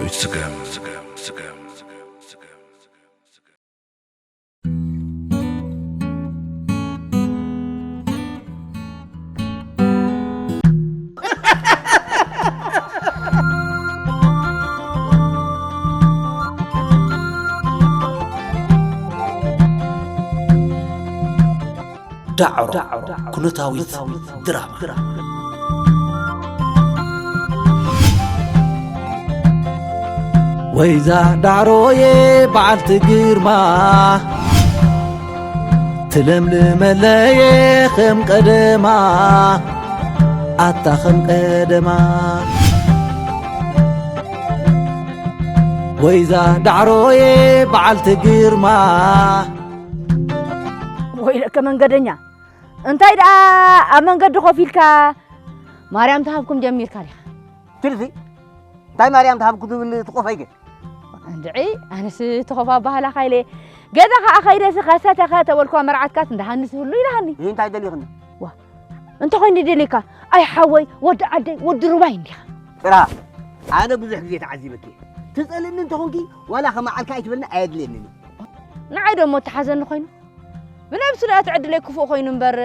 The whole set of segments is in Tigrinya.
ስገም ዳዕሮ ኩነታዊት ድራማ። ወይዛ ዳዕሮየ በዓልቲ ግርማ፣ ትለምልመለየ ከም ቀደማ፣ ኣታ ከም ቀደማ። ወይዛ ዳዕሮየ በዓልቲ ግርማ። ወይለከ መንገደኛ፣ እንታይ ደኣ ኣብ መንገዲ ኮፍ ኢልካ ማርያም ትሃብኩም ጀሚርካ ዲኻ? ትልፊ እንታይ ማርያም ትሃብኩ ትብል ትቆፋይ ግን? እንድዒ ኣነስ ተኾፋ ኣባህላኻ ኢለ ገዛ ኸኣ ኸይደሲ ኸሰተኸ ተበልኳ መርዓትካስ እንዳሃንስ ህሉ ኢልሃኒ። ይህ እንታይ ደሊኽኒ? ዋ፣ እንተኾይኑ ደሊካ ኣይ ሓወይ ወዲ ዓደይ ወዲ ሩባይ እንዲኻ። ጥራ ኣነ ብዙሕ ግዜ ተዓዚበኪ። ትጸልእኒ እንተኾንኪ ዋላ ከመዓልካ ኣይትበልኒ ኣየድልየንን እዩ። ንዓይ ደሞ እተሓዘኒ ኮይኑ ብነብሱ ደኣ ትዕድለይ ክፉእ ኮይኑ እምበር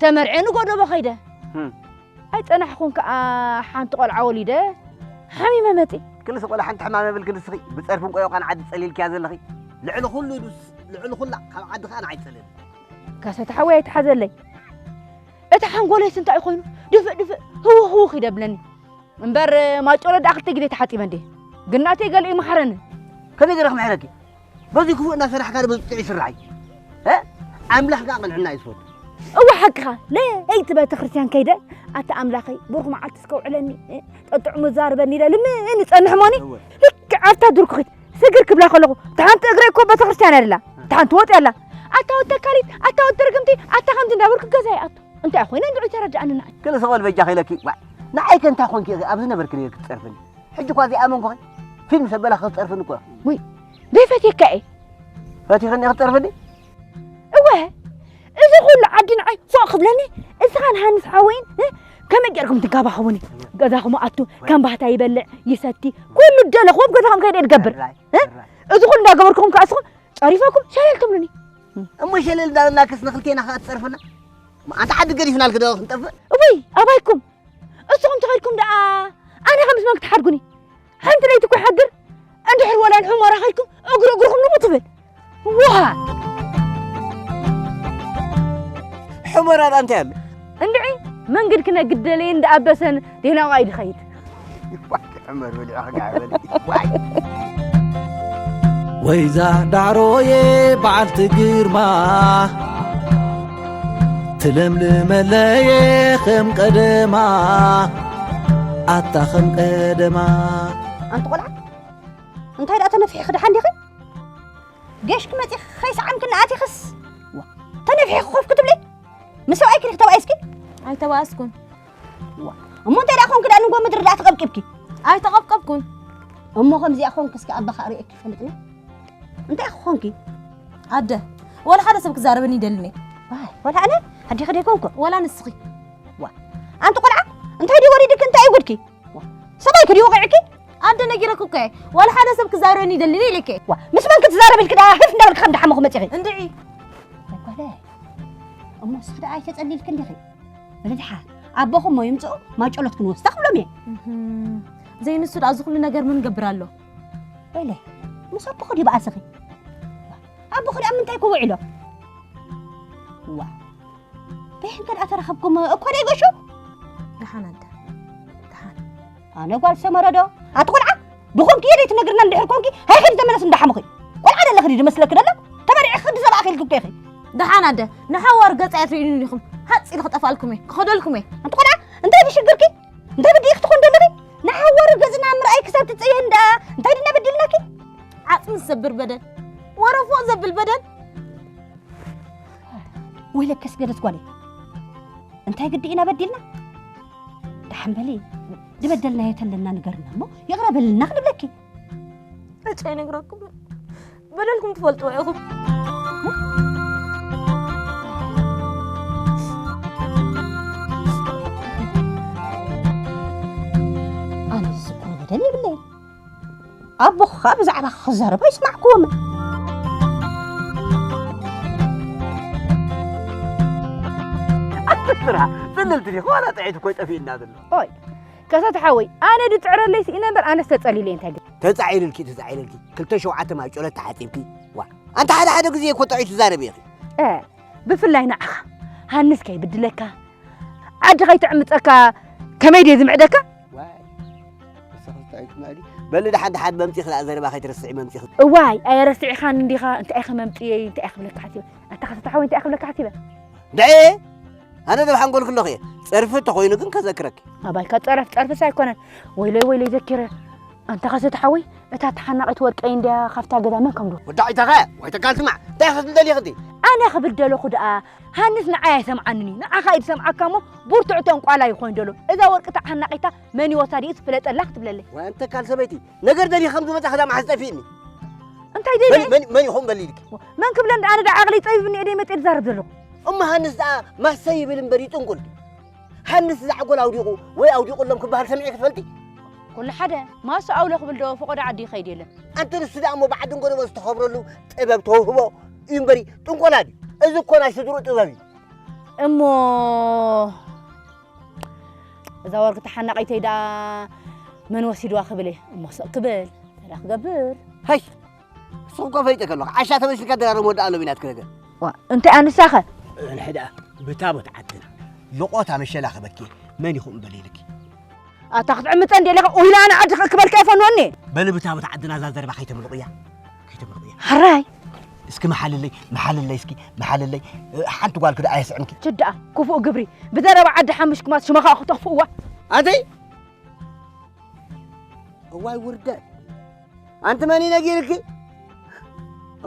ተመርዕየ ንጎደቦ ኸይደ። ህም። ኣይጸናሕኩን ከኣ ሓንቲ ቆልዓ ወሊደ ሓሚመ መጺ። ክልተ ቆልዓ ሓንቲ ሕማም የብልኪ ንስኺ ብጸርፍን ቆዮቃን ዓዲ ጸሊልክያ ዘለኺ። ልዕሊ ኩሉ ዱስ ልዕሊ ኩላ ካብ ዓዲ ከኣ ንዓይ ጸልእኒ። ከሰተ ሓወይ ኣይትሓዘለይ። እቲ ሓንጎለይስ እንታይ ኮይኑ ድፍእ ድፍእ ህውኽ ህውኽ ይደብለኒ። እምበር ማይ ጮሎት ደኣ ክልተ ግዜ ተሓጺበ እንዴ። ግን ናተይ ገሊኡ ይምሓረኒ። ከመይ ገይረ ክምሕረኪ? በዚ ክፉእ እናሰራሕካ ዶ በዚ ጥዑይ ይስራሕ እዩ? እ? ኣምላኽ ከኣ ቅንዕና እዩ ዝፈቱ። እወ ሓቅኻ። ለይቲ ቤተ ክርስቲያን ከይደ ኣታ ኣምላኸይ ብሩኽ መዓልቲ እስከ ውዕለኒ፣ እ፣ ጠጥዑሙ ዛርበኒ ኢለ ልምን እጸንሕ ሞኒ። እወ። ልክዕ ኣብታ ድርኩኺት ስግር ክብላ ከለኹ እታ ሓንቲ እግረይ እኮ ቤተ ክርስቲያን እያ ደላ፣ እታ ሓንቲ ወጥ ኣላ። ኣታ ወድ ተካሊት፣ ኣታ ወድ ድርግምቲ፣ ኣታ ከምዚ እንዳበልኩ ገዛ ይኣቱ። እንታይ ኮይነ እንድዒ ተረድኣኒ ንዓይ። ገለ ሰቆል በጃኺ ኢለኪ። ዋይ፣ ንዓይ ከ እንታይ ኮንኪ ኢኺ ኣብዚ ነበርኪ ነይርኪ ትጸርፍኒ? ሕጂ እኳ እዚኣ መንጎኺ ፊልም ሰበላ ክትጸርፍኒ እኮ። ውይ፣ ዘይፈትየካ እየ። ፈቲኽኒ ክትጸርፍኒ? እወ፣ እዚ ኩሉ ዓዲ ንዓይ ፎእ ክብለኒ፣ እስኻን ሃንስ ሓወይን፣ እ፣ ከመይ ጌርኩም ትንከባኸቡኒ? ገዛኹም ኣቱ፣ ከም ባህታ ይበልዕ፣ ይሰቲ፣ ኩሉ ደለኹም ኣብ ገዛኹም ከይደ ዝገብር። ሕራይ፣ እ? ሕራይ። እዚ ኩሉ እንዳገበርኩም ከኣ እስኹም ጸሪፈኩም ሸለል ትብሉኒ። እሞ ሸለል እንዳበልናክስ ንኽልቴና ከኣ ትጸርፍና? ኣንታ ዓዲ ገዲፍናልኪ ዶ ክንጠፍእ? እውይ፣ ኣባይኩም። እስኹም ተኸድኩም ደኣ ኣነ ከምስ መን ክትሓድጉኒ? ሓንቲ ለይቲ እኮ ይሓድር። እንድሕር ወላ ንሑመራ ከድኩም እግሪ እግርኹም ንቡ ትብል። ዋ! ሑመራ ደኣ እንታይ ኣሎ? እንድዒ መንገድ ክነግድ ደለየ እንዳኣበሰን ዴናዋ እዩ ድኸይድ። ዋይ፣ ሕመር በሊዑ ክጋዕ በሊ። ዋይ። ወይዛ ዳዕሮየ በዓልቲ ግርማ፣ ትለምልመለየ ከም ቀደማ፣ ኣታ ከም ቀደማ። ኣንቲ ቆልዓ፣ እንታይ ደኣ ተነፊሕኺ ደሓን ዲኺ? ጌሽ ክመጺ ከይሰዓምክኒ ኣቲኽስ? ዋ፣ ተነፊሕኺ ኮፍ ክትብሊ? ምስ ሰብኣይኪ ዲኺ ተባኢስኪ? ኣይተባእስኩን። ዋ፣ እሞ እንታይ ደኣ ኮንኪ ደኣ ንጎ ምድሪ ደኣ ተቐብቂብኪ? ኣይተቐብቀብኩን። እሞ ከምዚኣ ኮንኪ እስኪ ኣባኻ ኣርእየኪ ይፈልጥኒ? እንታይ ኮንኪ? ኣደ፣ ወላ ሓደ ሰብ ክዛረበኒ ይደልኒ። ዋይ፣ ወላ ኣነ ኣዴኺ ደይኮንኩ? ወላ ንስኺ። ዋ፣ ኣንቲ ቆልዓ፣ እንታይ ድዩ ወሪድኪ? እንታይ እዩ ጉድኪ? ዋ፣ ሰብኣይኪ ድዩ ወቒዕኪ? ኣደ ነጊረኩ እኮ እየ። ዋላ ሓደ ሰብ ክዛረበኒ ይደልኒ ኢለኪ። ዋ፣ ምስ መን ክትዛረቢ ኢልኪ ደኣ ህፍ እንዳበልኪ ከም ደሓመኹ መጺኺ? እንድዒ። ወይ ጓለይ፣ እሞ ንስኺ ደኣ ኣይተጸሊልኪ እንዲኺ? በሊ ደሓር፣ ኣቦኹም እሞ ይምጽኡ፣ ማጨሎት ክንወስዳ ክብሎም እየ። እህም፣ ዘይንሱ ደኣ እዚ ኩሉ ነገር መን ገብር ኣሎ? ወይለይ፣ ምስ ኣቦኹ ድዩ በኣስኺ? ኣቦኹ ደኣ ምንታይ ክውዕሎ? ዋ፣ በይን ከ ደኣ ተራኸብኩም እኮ ደይገሹ? ደሓን ኣደ፣ ደሓን። ኣነ ጓል ሰመረ ዶ? ኣቲ ቆልዓ፣ ብኾንኪ እየ ደይትነግርና እንድሕር ኮንኪ፣ ሃይ ኸዲ ተመለስ እንዳሓመኺ። ቆልዓ ደለኺ ድዩ ዝመስለኪ ደሎ? ተመሪዕኺ ክዲ ሰብኣኺ ኢልኪ እኮ ኢኺ። ደሓን ኣደ፣ ንሓዋሩ ገጻ እያ ትርእዩኒ ኢኹም። ሃጽ ኢለ ክጠፍኣልኩም እየ፣ ክኸደልኩም እየ። ኣንቲ ቆልዓ፣ እንታይ ድዩ ሽግርኪ? እንታይ ብድኢኺ ትኾን ደለኺ? ንሓዋሩ ገጽና ምርኣይ ክሳብ ትጽየን ደኣ፣ እንታይ ድና በዲልናኪ? ዓጽሚ ዝሰብር በደል፣ ወረ ፎእ ዘብል በደል። ወይለከ ስገደት ጓለይ፣ እንታይ ግዲ ኢና በዲልና? ደሓን በሊ፣ ዝበደልናዮ ተለና ንገርና እሞ ይቕረ በልልና ክንብለኪ። ዕጫ ይነግረኩም። በደልኩም ትፈልጥዎ ኢኹም። ኣነ ዝዝክሮ በደል የብለይን። ኣቦኻ ብዛዕባ ክዛረቡ ኣይስማዕኩዎምን። ኣትስራ ጽልልቲ ዲኺ ዋላ ጥዒት እኮ ጠፊእና ዘሎ። ኦይ ከሰተ ሓወይ ኣነ ድጥዕረለይ ስኢነ እምበር ኣነስ ተጸሊለ እንታይ ግን ተጻዒርልኪ ተጻዒርልኪ ክልተ ሸውዓተ ማይ ጨሎት ተሓጺብኪ ዋ ኣንተ ሓደ ሓደ ግዜ እኮ ጥዑይ ትዛረቢ ኢኺ። እ ብፍላይ ንዓኻ ሃንስ ከይብድለካ ዓዲ ከይትዕምጸካ ከመይ ድየ ዝምዕደካ? ዋይ ንስኺ እንታይ ትምዕዲ? በሊ ደሓን ደሓን መምጺኺ ደኣ ዘረባ ከይትርስዒ መምጺኺ። እዋይ ኣየረስዒኻን እንዲኻ እንታይ ኢኸ መምጽየይ እንታይ ኢኸ ክብለካ ሓሲበ ኣታ ከሰተ ሓወይ እንታይ ኢኸ ክብለካ ሓሲበ? ድዒ ኣነ ዶ ብሓንጎል ክለኹ እየ ጸርፊ ተኾይኑ ግን ከዘክረኪ። ኣባይካ ጸረፍ ጸርፍስ ኣይኮነን ወይለይ ወይለይ ዘኪረ ኣንታ ከሰተ ሓወይ እታ ተሓናቒት ወርቀይ እንድያ ካብታ ገዛ መን ከም ድወ ወዳዒታኸ ወይ ተካል ስማዕ እንታይ ኢኸ ትደልዪ ክቲ ኣነ ክብል ደለኹ ደኣ ሃንስ ንዓይ ኣይሰምዓንን እዩ ንዓኻ እዩ ዝሰምዓካ እሞ ቡርቱዕ ጠንቋላ ይኾን ደሎ እዛ ወርቂ ተሓናቒታ መን ይወሳ ድዩ ዝፍለጠላ ክትብለለይ ወይ ኣንተ ካል ሰበይቲ ነገር ደሊ ከም ዝመጻ ከዳ ማሕዝ ጠፊእኒ እንታይ ደሊ መን መን ይኹም በሊ ኢልኪ መን ክብለን ደኣ ንዳ ዓቕሊ ጸቢብኒ እየ ደይ መጤ ዝዛረብ ዘለኹ እሞ ሃንስ ደኣ ማሰ ይብል እምበር ይጥንቁል ሃንስ ዝዓጎል ኣውዲቑ ወይ ኣውዲቑሎም ክበሃል ሰሚዒ ክትፈልጢ ኩሉ ሓደ ማሱ ኣውሎ ክብል ዶ ፈቆዶ ዓዲ ይኸይድ የለን ኣንተ ንሱ ደኣ እሞ ብዓድን ጎደቦ ዝተኸብረሉ ጥበብ ተውህቦ እዩ እምበሪ ጥንቆላ ድዩ እዚ እኮ ናይ ስድሩ ጥበብ እዩ እሞ እዛ ወርቂ ተሓናቒተይ ደኣ መን ወሲድዋ ክብል እየ እሞ ስቕ ክብል ተዳ ክገብር ሃይ ንስኹም ከ ፈሊጠ ከለኹ ዓሻ ተመሲልካ ደራረብ ወዲ ኣሎ ቢናትክ ነገር ዋ እንታይ ኣንሳኸ ንሕዳ ብታቦት ዓድና ልቆታ መሸላ ክበኪ መን ይኹም በሊልኪ ኣታ ክትዕምፀ እንደ ኢለኻ ኡይላ ኣነ ዓዲ ክበልካ ይፈንወኒ በሊ ብታቦት ዓድና እዛ ዘረባ ከይተምልቑያ ከይተምልቑያ ሕራይ እስኪ መሓልለይ መሓልለይ እስኪ መሓልለይ ሓንቲ ጓል ክዳ ኣየስዕምኪ ችዳ ክፉእ ግብሪ ብዘረባ ዓዲ ሓሙሽኩማት ሽመኻ ክተኽፍእዋ ኣንተይ እዋይ ውርደት ኣንቲ መን እዩ ነጊርኪ?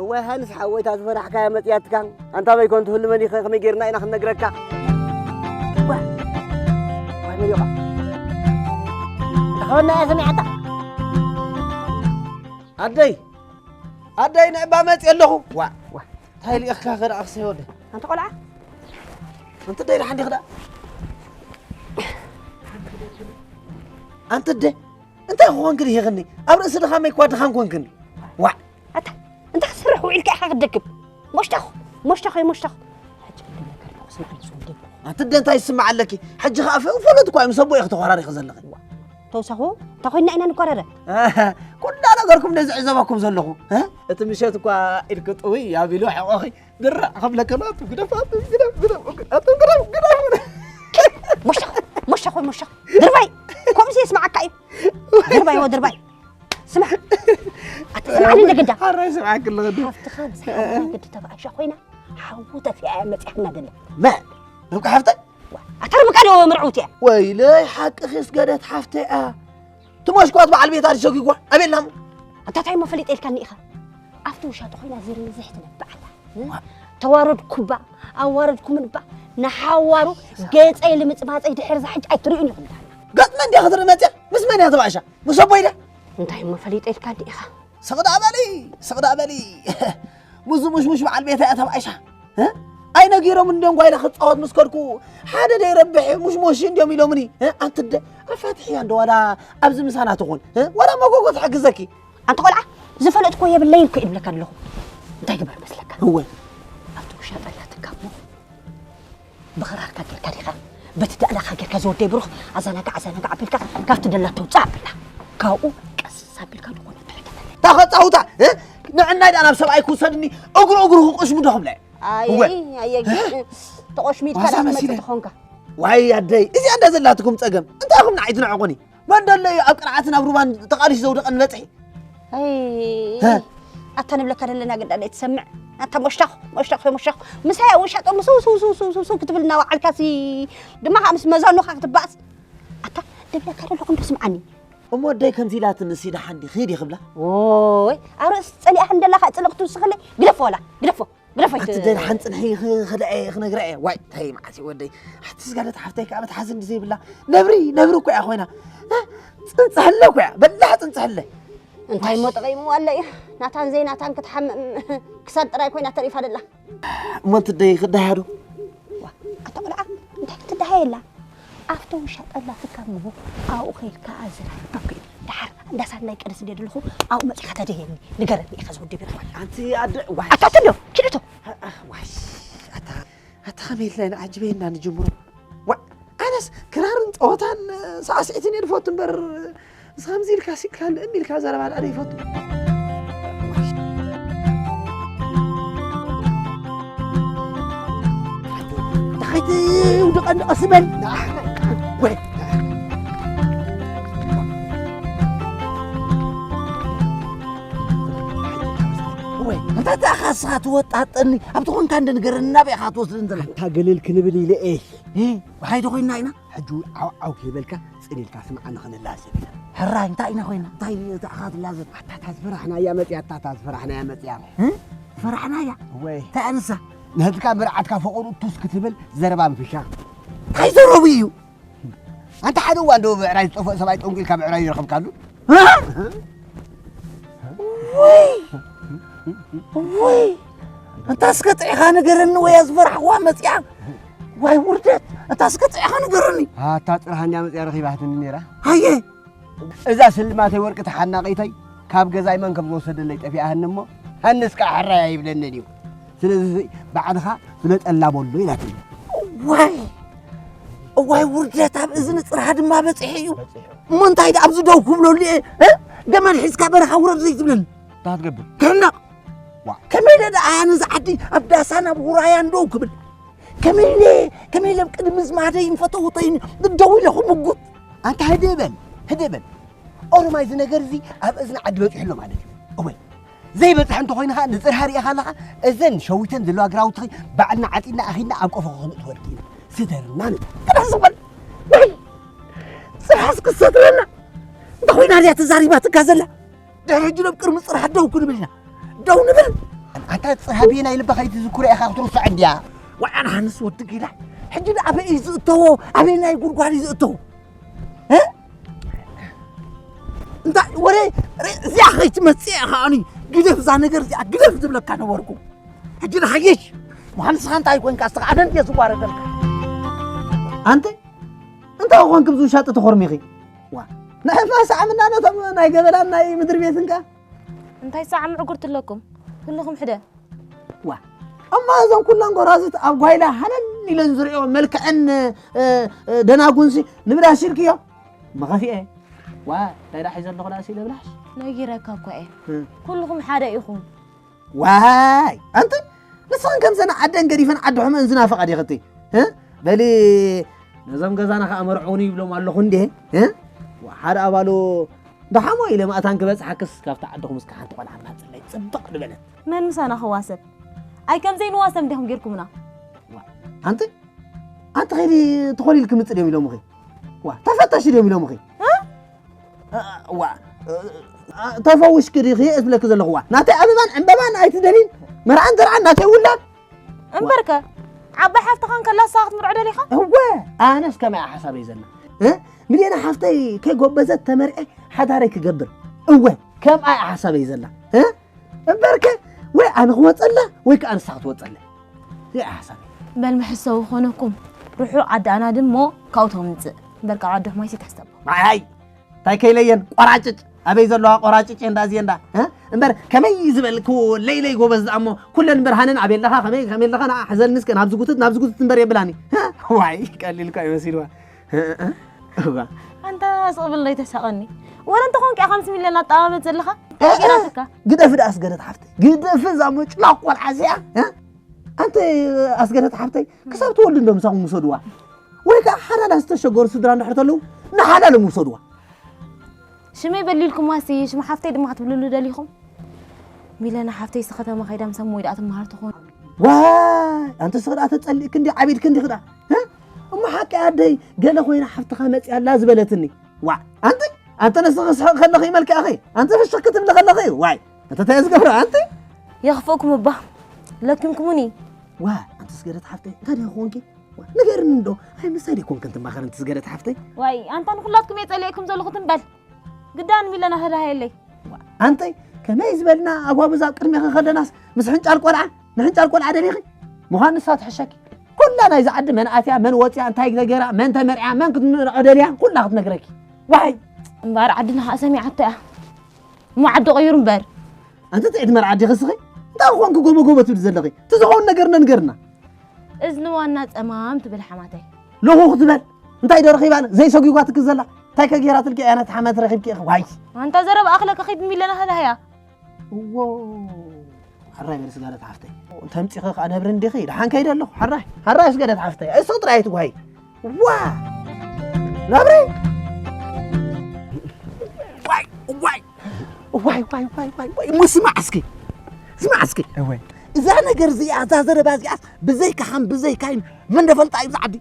እዋይ ሃንስ ሓወይታ ዝፈራሕካያ መፅያትካ ኣንታ በይ ኮንቱ ህሉ መን ይኸ ከመይ ጌርና ኢና ክንነግረካ? ተኸበና እያ ሰሚዓታ ኣደይ ኣደይ ንዕባ መፅእ ኣለኹ ዋ ዋ እንታይ ልኢኽካ ከ ደኣ ክሰይ ወደ ኣንተ ቆልዓ ኣንተ ደይ ደሓን ዲኽ ደኣ ኣንተ ደ እንታይ ክኾንክ ድሂኽኒ ኣብ ርእሲ ድኻመይ እኳ ድኻን ኮንክኒ ዋዕ ኣታ እንታይ ክትሰርሕ ውዒልካ ኢኻ ክትደክም ሞሽተኽ ሞሽተኽ ወይ ሞሽተኽ ሕጂ ክልተ ነገር ደኣ ስምዓኒ ዝወደይ ኣንተ ደ እንታይ ዝስምዓ ኣለኪ ሕጂ ኸዓ ፈ- ፈለጥ እኳ እዮም ሰቦ ኢኺ ተኾራሪኺ ዘለኺ ተውሳኹ እንታይ ኮይንና ኢና ንኮራረ ኩላ ነገርኩም ነዚ ዕዘበኩም ዘለኹ እ? እቲ ምሸት እኳ ኢድኪ ጥውይ ኣቢሉ ሕቖኺ ድራዕ ክብለከ ኣሎ ኣቱ ግደፍ ኣቱ ግደፍ ግደፍ ኣቱ ግደፍ ግደፍ ሞሻ ሞሻ ኮይ ሞሻ ድርባይ ከምዚ የስማዓካ እዩ ድርባይ ወ ድርባይ ስማ ኣቲ ስማዓኒ እንደ ግዳ ሓራይ ስምዓክ ኣለኹ ዶ ሃፍትኻ ንሳ ሓውታ ግዲ ተባዕሻ ኮይና ሓው ተፊኣ እያ መፂኣትና ደላ መ ርብቃ ሓፍተይ ኣታ ርብቃ ዶ ምርዑት እያ ወይለይ ሓቅኺ ስገደት ሓፍተይ እያ ትሞሽኳት በዓል ቤታ ድሸጒጓ ኣቤላሙ ኣታ ታይ እሞ ፈሊጠ ኢልካኒ ኢኻ ኣብቲ ውሻጦ ኮይና ዝርዝሕ ትነብዕ ኣላ ተዋረድኩባ ኣዋረድኩምን እባ ንሓዋሩ ገፀይ ልምፅማፀይ ድሕሪ እዛ ሕጂ ኣይትርእዩን ኢኹም ዳና ገፅ መን ድያ ክትርኢ መፅያ ምስ መን እያ ተባእሻ ምስ ኣቦይ ድያ እንታይ እሞ ፈሊጠ ኢልካኒ ኢኻ ስቕ ደኣ በሊ ስቕ ደኣ በሊ ሙዚ ሙሽሙሽ በዓል ቤታ እያ ተባእሻ ኣይነጊሮም እንድዮም ጓይላ ክፃወት ምስ ከድኩ ሓደ ደይረብሕ ሙሽሞሽ እንድዮም ኢሎምኒ ኣንትደ ኣፋትሕያ እንደ ዋላ ኣብዚ ምሳና ትኹን ዋላ መጎጎ ትሕግዘኪ ኣንተ ቆልዓ ዝፈለጥኩዎ የብለይን እኮ እየ ዝብለካ ዘለኹ እንታይ ግበር መስለካ እወ ኣብቲ ውሻጠ ኣላትካ እሞ ብኽራርካ ጌርካ ዲኻ በቲ ደእላኻ ጌርካ ዝወደይ ብሩኽ ኣዛናጋ ኣዛናጋ ኣቢልካ ካብቲ ደላ ተውፅእ ኣብላ ካብኡ ቀስ ኣቢልካ ዝኾነ ትሕተተለ እታ ኸፃውታ ንዕናይ ዳ ናብ ሰብኣይ ክውሰድኒ እግሩ እግሩ ክቆሽሙ ዶ ክብለ ኣይ እወ። ኣየ ተቆሽሚድካ ዋዛ ዳ ክትመፅእ መሲለ። ተኾንካ ዋይ ኣደይ እዚኣ እንዳ ዘላትኩም ፀገም እንታይ ኢኹም ንዓይ ትንዕቁኒ መን ደሎ እዩ ኣብ ቅርዓትን ኣብ ሩባን ተቓሊሱ ዘውደቐኒ በፅሒ ኣይ፣ ኣታ ንብለካ ደለና ግዳ ደይ ትሰምዕ ኣታ ሞሽታኹ ሞሽታኹ ሞሽታኹ ምሳይ ውሻጦ ምስው ስው ስው ስው ስው ክትብል እናወዓልካ ሲ ድማ ከዓ ምስ መዛኑኻ ክትባእስ ኣታ ንብለካ ደለኹ እንዶ ስምዓኒ እሞ ኣደይ ከምዚ ኢላትኒ ሲ ደሓን ዲ ኺዲ ክብላ ኦይ ኣብ ርእሲ ፀሊኣ ክንደላ ከዓ ፅልቕ ትውስኸለይ ግደፎ ወላ ግደፎ ግደፎ ኣቲ ደይ ደሓን ፅንሒ ክልአ ክነግራ እየ ዋይ ታይ መዓት እዩ ወደይ ኣቲ ስጋለት ሓፍተይ ከዓ መትሓዚ እንዲ ዘይብላ ነብሪ ነብሪ እኮ እያ ኮይና ፅንፅሕለ እኮ እያ በላሕ ፅንፅሕለ እንታይ እሞ ጠቒምዋ ኣሎ እዩ ናታን ዘይናታን ክትሓምም ክሳድ ጥራይ ኮይና ተሪፋ ደላ እሞ እንትደይ ክዳሃዶ ኣታ ቆልዓ እንታይ ክትዳሃየላ ኣብቲ ውሻጠ ኣላትካ እሞ ኣብኡ ከይድካ ኣዝራ ደሓር እንዳ ሳናይ ቀደስ እንደ ደለኹ ኣብኡ መጺኻ ተደየኒ፣ ንገረኒ ኢኻ ዝውድብ ኢኻ። ኣንቲ ኣደ፣ ዋይ። ኣታ ኣትሎ ኪደቶ ዋሽ ኣታ ኣታ ከመይ ኢልና ኢና ዓጅበ ኢና ንጅምሮ። ዋ ኣነስ ክራርን ጸወታን ሳዕስዒትን እየ ዝፈቱ እምበር፣ እዚ ከምዚ ኢልካ ሲቅላል እም ኢልካ ዘረባ ዳኣ ይፈቱ። ተኸይቲ ውድቐ ንቐስ በል። ወይ ወይ እንታይ ተኣኻስኻ ትወጣጠኒ ኣብቲ ኮንካ እንደ ንገረኒ ናበይ ኢኻ ትወስድን ዘለኻ? ኣታ ገለል ክንብል ኢለ እየ። እ፣ ብሓይዲ ኮይና ኢና። ሕጂ ዓው ዓው ከይበልካ ጽን ኢልካ ስምዓኒ ክንላዘብ ኢና። ሕራይ እንታይ ኢና ኮይና? እንታይ ተኣኻ ትላዘብ? ኣታ እታ ዝፈራሕናያ መጽያ፣ ኣታ እታ ዝፈራሕናያ መጽያ። እ? ዝፈራሕናያ? ወይ እንታይ ኣንሳ? ንህልካ መርዓትካ ፈቐዱ ቱስ ክትብል ዘረባ ምፍሻ። እንታይ ዘረቡ እዩ? ኣንታ ሓደ እዋን ዶ ብዕራይ ዝጠፍኦ ሰብኣይ ጠንቁ ኢልካ ብዕራይ ይረኸብካሉ? ወይ እንታይ እስከ ጥዒኻ ንገረኒ ወይ ዝፈራሕዋ መፅያ። ዋይ ውርደት። እንታይ እስከ ጥዒኻ ንገረኒ። ኣታ ፅርሃ እንድያ መፅያ ረኺባትኒ ነይራ። ሃየ እዛ ስልማተይ ወርቂ ተሓናቒተይ ካብ ገዛይ መን ከም ዝወሰደለይ ጠፊኣህኒ እሞ ሃንስ ከዓ ሕራይ ኣይብለንን እዩ። ስለዚ ባዕልኻ ፍለጠላ በሎ ኢላትኒ። ዋይ እዋይ ውርደት ኣብ እዝኒ ፅርሃ ድማ በፂሑ እዩ። እሞ እንታይ ደኣ ኣብዚ ደው ክብለሉ እየ እ? ገመድ ሒዝካ በረኻ ውረድ ዘይትብለኒ እንታይ ክትገብር ክሕነቕ ዋ። ከመይ ኢለ ደኣ ነዚ ዓዲ ኣብ ዳሳን ኣብ ውራያን ደው ክብል ከመይ ኢለ ከመይ ኢለ ኣብ ቅድሚ ዝማደይን ፈተውተይን ደው ኢለ ክምጉት ኣንታ ህደ በል ህደ በል ኦሮማይ እዚ ነገር እዚ ኣብ እዝኒ ዓዲ በፂሑ ኣሎ ማለት እዩ እወ ዘይበፅሐ እንተኮይኑ ከዓ ንፅርሃ ሪኢኻ ኣለኻ እዘን ሸዊተን ዘለዋ ግራውቲ ባዕልና ዓፂድና ኣኺድና ኣብ ቆፎ ክኽንእትወልኪ ኢና ስደርና ንብል ቅዳሕ ዝበል ናይ ፅርሃስ ክሰትረና እንተኮይና ድያ ተዛሪባትካ ዘላ ድሕሪ ሕጂ ናብ ቅድሚ ፅርሃ ደው ክንብል ኢና ደው ንብል ኣንታ ፅርሃ ብየናይ ልባ ከይትዝክሮ ኢኻ ክትርስዖ እንድያ ዋይ ኣነ ሃንስ ወዲ ጊላ ሕጂ ኣበይ እዩ ዝእተዎ ኣበይ ናይ ጉድጓድ እዩ ዝእተዎ እንታይ ወረ እዚኣ ከይትመፅእ እያ ከዓኒ ግደፍ እዛ ነገር እዚኣ ግደፍ ዝብለካ ነበርኩ ሕጂ ንሓየሽ ምዃን ንስኻ እንታይ ኮንካ ስተኻ ኣነ እንድየ ዝዋረደልካ ኣንተ እንታይ ኮንክ ብዙ ሻጢ ተኾርሚኺ ዋ ናይ ማሳዕ ምና ነቶም ናይ ገበላን ናይ ምድሪ ቤትን ከ እንታይ ሳዕ ምዕጉርት ኣለኩም ኩልኹም ሕደ ዋ እማ እዞም ኩለን ጎራዙት ኣብ ጓይላ ሃለል ኢለን ዝሪኦ መልክዐን ደናጉንሲ ንብላሽ ኢልክዮ መኸፊኤ ዋ እንታይ ዳ ሒዘ ኣለኹ ዳሲ ለብላሽ ነጊረካ እኳ እየ ኩልኹም ሓደ ኢኹም ዋይ ኣንቲ ንስኽን ከምዘን ዓደን ገዲፈን ዓዲ ሕመን ዝናፈቓ ዲኽቲ በሊ ነዞም ገዛና ከዓ መርዑኒ ይብሎም ኣለኹ እንዴ ሓደ ኣባሉ ደሓሞ ኢለ ማእታን ክበፅሓክስ ካብቲ ዓድኹም እስከ ሓንቲ ቆልዓ ማፅለይ ፅብቕ ዝበለት መን ምሳና ክዋሰብ ኣይ ከምዘይንዋሰብ እንዲኹም ጌርኩምና ኣንቲ ኣንቲ ኸይዲ ተኾሊል ክምፅእ ድዮም ኢሎምኺ ዋ ተፈተሽ ድዮም ኢሎምኺ ዋ ተፈውሽኪ ዲኺ እብለኪ ዘለኹዋ ናተይ ኣበባን ዕምበባን ኣይትደልይን መርዓን ዘርዓን ናተይ ውላድ እምበርከ ዓባይ ሓፍትኻ እንከላ ንስኻ ክትምርዖ ደሊኻ እወ ኣነስ ከመይ ሓሳበይ ዘላ እ? ሚልዮና ሓፍተይ ከይጎበዘት ተመርዐ ሓዳረይ ክገብር እወ ከምኣ እያ ሓሳበይ ዘላ እ? እምበርከ ወይ ኣነ ክወፀላ ወይ ከዓ ንሳ ክትወፀለ እዚኣ እያ ሓሳበይ በል መሕሰዊ ኮነኩም ርሑቕ ዓዲ ኣናድን እሞ ካብኡ ተምፅእ እምበር ካብ ዓዲ ሕማይሲ ተሕሰቦ ኣይ እንታይ ከይለየን ቆራጭጭ ኣበይ ዘለዋ ቆራጭጭ እንዳ እዚየ እንዳ እ? እምበር ከመይ ዝበልክዎ ለይለይ ጎበዝ ደኣ እሞ ኩለን ብርሃንን ኣበይ ኣለኻ ከመይ ከመይ ኣለኻ ንዓ ሕዘልኒ እስከ ናብዚ ጉትት ናብዚ ጉትት እምበር የብላኒ እ? ዋይ ቀሊል እኳ ይመሲልዋ እ? እ? እዋ ኣንታ ስቕ ብል ዘይተሳቐኒ ወረ እንተኾንኪ ኢኻ ምስ ሚለን ኣጠማመት ዘለኻ እ? እ? ጌራትካ ግደፊ ደኣ ኣስገደት ሓፍተይ ግደፊ እዛ ምጭላቕ ቆልዓ እዚኣ እ? ኣንተ ኣስገደት ሓፍተይ ክሳብ ትወልዲ እንዶ ምሳኹም ውሰድዋ ወይ ከዓ ሓዳላ ዝተሸገሩ ስድራ እንድሕር ተለዉ ንሓዳሎም ውሰድዋ ሽመይ በሊልኩማሲ ሽም ሓፍተይ ድማ ክትብልሉ ደሊኹም ሚለና ሓፍተይ ስ ከተማ ከይዳ ምስ ኣሞይ ደኣ ትመሃር ትኾን ዋይ ኣንተ ስኽ ደኣ ተጸሊእክ እንዲ ዓቢድክ እንዲኽ ደኣ እ? እሞ ሓቂ ኣደይ ገለ ኮይና ሓፍትኻ መጺኣ ኣላ ዝበለትኒ ዋ ኣንተ ኣንተ ንስኺ ስሕቕ ከለኺ መልክዕኺ ኣንተ ፍሽኽ ክትብሊ ከለኺ ዋይ ኣንተ እንታይ እየ ዝገብሮ ኣንተ የኽፍእኩም እባ ለኪምኩሙኒ ዋ ኣንተ ስገደት ሓፍተይ እንታይ ደኣ ክኾንኪ ንገርኒ እንዶ ኣይ ምሳይ ደይኮንክን ትማኸርን ትስገደት ሓፍተይ ዋይ ኣንታ ንኩላትኩም እየ ጸሊኤኩም ዘለኹ ትም በል ግዳን ሚለና ህዳሃየለይ ኣንተይ ከመይ ዝበልና ኣጓብዝ ኣብ ቅድሜኺ ከለናስ ምስ ሕንጫል ቆልዓ ንሕንጫል ቆልዓ ደሊኺ ምዃን ንሳ ትሕሸኪ ኩላ ናይዚ ዓዲ መን ኣትያ መን ወፅያ እንታይ ተገራ መን ተመርዕያ መን ክትምርዖ ደልያ ኩላ ክትነግረኪ ዋይ እምበኣር ዓድና ኸኣ ሰሚዓቶ እያ። እሞ ዓዲ ቀይሩ እምበር። ኣንቲ ጥዕቲ መርዓ ዲኺ እስኺ? እንታይ ኮንኪ ጎቦ ጎቦ ትብሊ ዘለኺ? እቲ ዝኸውን ነገር ነንገርና። እዝኒ ዋና ጸማም ትብል ሓማተይ። ሎኹ ክትበል? እንታይ ዶ ረኺባ? ዘይሰጒጓትኪ ዘላ? እንታይ ከ ገይራትልኪ እያ ነቲ ሓማት ረኺብኪ ኢኺ? ዋይ! ኣንታ ዘረባ ኣኽለካ ኺድ ሚለና ኸዳህያ። እዎ። ሓራይ በል ስጋለት ሓፍተይ። እንተ ኣምጺኺ ከኣ ነብሪ እንዲኺ? ደሓን ከይደ ኣለኹ። ሓራይ፣ ሓራይ ስጋለት ሓፍተይ። እሱ ጥራይ ኣይትጓሂ። ዋ! ነብሪ? ዋይ፣ ዋይ! ዋይ፣ ዋይ፣ ዋይ፣ ዋይ፣ ዋይ! እሞ ስማዕ እስኪ። ስማዕ እስኪ። እወይ። እዛ ነገር እዚኣ፣ እዛ ዘረባ እዚኣስ ብዘይካኻን ብዘይካይን መን ደፈልጣ እዩ ብዛ ዓዲ?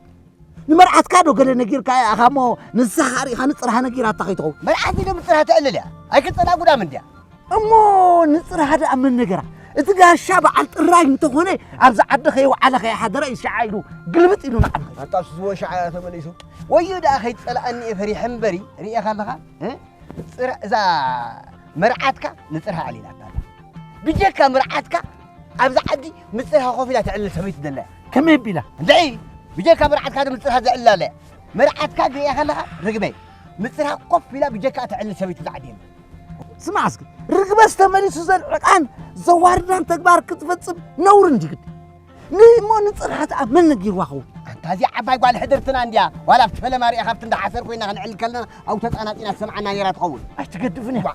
ንመርዓትካ ዶ ገለ ነጊርካ ኢኻ እሞ ንስኻ ሪኢኻ ንጽርሃ ነጊራታ ከይትኸውን? መርዓት ኢለ ንጽርሃ ተዕልል እያ። ኣይክጸናጉዳም እንድያ። እሞ ንጽርሃ ደኣ መን ነገራ? እቲ ጋሻ በዓል ጥራይ እንተኾነ ኣብዚ ዓዲ ከይወዓለ ከይሓደረ እዩ ሸዓ ኢሉ ግልብጥ ኢሉ ንዓዱ። ኣታ እሱ ዝወ ሸዓ እያ ተመሊሱ። ወዮ ደኣ ከይጸልኣኒ እየ ፈሪሐ እምበሪ፣ ርኢኻ ኣለኻ? እ? ጽር-፣ እዛ መርዓትካ ንጽርሃ ኣዕሊላታ ኣላ። ብጀካ መርዓትካ ኣብዛ ዓዲ ንጽርሃ ኮፍ ኢላ ተዕልል ሰበይቲ ደላ እያ። ከመይ ኣቢላ? እንድዒ፣ ብጀካ መርዓትካ ዶ ንጽርሃ ዘዕልላ ኣላ እያ? መርዓትካ ርኢኻ ኣለኻ? ርግበይ። ንጽርሃ ኮፍ ኢላ ብጀካ ተዕልል ሰበይቲ እዛ ዓዲ የለን። ስማዕ እስኪ፣ ርግበስ ተመሊሱ ዘልዕቃን ዘዋርዳን ተግባር ክትፈጽም ነውሪ እንዲ ግዲ። ን-፣ እሞ ንጽርሃ ደኣ መን ነጊርዋ ኸውን? ኣንታ እዚኣ ዓባይ ጓል ሕድርትና እንድያ። ዋላ ኣብቲ ፈለማ ርኢኻ ኣብቲ እንዳ ሓሰር ኮይና ክንዕልል ከለና ኣብኡ ተጻናጺና ትሰምዓና ነይራ ትኸውን። ኣይትገድፍን እያ። ዋ።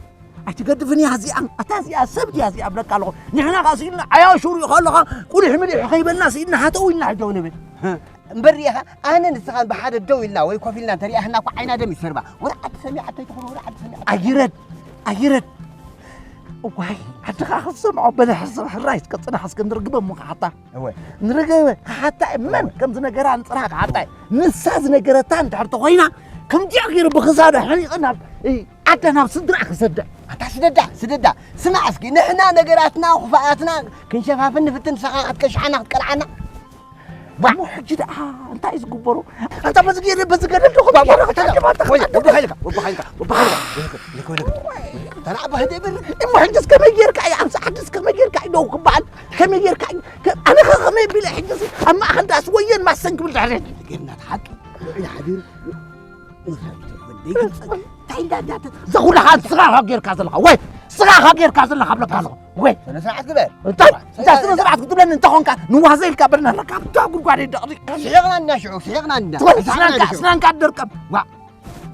ኣይትገድፍን እያ እዚኣ። ኣታ እዚኣ ሰብ ድያ እዚኣ እብለካ ኣለኹ። ንሕና ከኣ ስኢልና ዓያሹ ሪኢኻ ኣለኻ። ቁሊሕ ምሊሕ ከይበልና ስኢልና ሃተው ኢልና ሕጂ ንብል። እምበር ርኢኻ ኣነ ንስኻን ብሓደ ደው ኢልና ወይ ኮፍ ኢልና እንተሪኣኽና እኮ ዓይና ደም ይሰርባ። ወረ ዓዲ ሰሚዓ እንተይትኾን ወረ ዓዲ ሰሚዓ። ኣይረድ፣ ኣይረድ። እዋይ፣ ዓዲ ኸኣ ክትሰምዖ በለ ሕራይ እስከ ጽናሕ እስከ ንርግበ እሞ ክሓታ። እወ። ንርግበ ክሓታ እየ። መን እወ። ከም ዝነገራ ንጽናሕ ክሓታ እየ። ንሳ ዝነገረታ እንድሕር ተኾይና፣ ከምዚኣ ገይሩ ብኽሳዳ ሕኒቑ ናብ፣ እ፣ ዓዳ ናብ ስድራ ክሰዳ። ኣታ ስደዳ፣ ስደዳ። ስማዕ እስኪ፣ ንሕና ነገራትና፣ ክፋኣትና ክንሸፋፍን ንፍትን፣ ንስኻ ክትከሽሓና፣ ክትቀልዓና። ዋ። እሞ ሕጂ ደኣ እንታይ እዩ ዝግበሩ? ኣንታ በዚ ገይረ፣ በዚ ገይረ ኣለኹ፣ በዚ ገይረ፣ ኣታ፣ ኣታ፣ ኣታ፣ ወየ፣ ወቦ ሓይልካ፣ ወቦ ሓይልካ፣ ወቦ ሓይልካ። ወይለከ፣ ወይለከ፣ ወይለከ። ተናዕባ ህደ ይብል። እሞ ሕጂስ ከመይ ጌርካ እዩ? ኣብዚ ዓዲስ ከመይ ጌርካ እዩ ደው ክበሃል? ከመይ ጌርካ እዩ? ከ-፣ ኣነ ኸ ከመይ ቢለ ሕጂስ ኣብ ማእኸል ዳስ ወየን ማሰን ክብል ድሕሬት? ጌርና እቲ ሓቂ፣ ውዒሉ ሓዲሩ፣ ንኽረብ ተኾን ደይግልጸ። እንታይ እንዳ፣ እንዳ፣ እንዳ፣ እዛ ኩላኻ ንስኻ ኢኻ ጌርካ ዘለኻ። ወይ፣ ንስኻ ኢኻ ጌርካ ዘለኻ እብለካ ኣለኹ። ወይ። ስነ ስርዓት ግበር። እንታይ? እንታይ ስነ ስርዓት ክትብለኒ እንተኾንካ ንዋዘ ኢልካ በልና ረካብ እታ ጉድጓድ ይደቕሪ። ስሒቕና እንዳ ሽዑ፣ ስሒቕና እንዳ። ትወል ስሒቕና ስናንካ፣ እንዳ ሽዑ። ስናንካ ደርቀም። ዋ።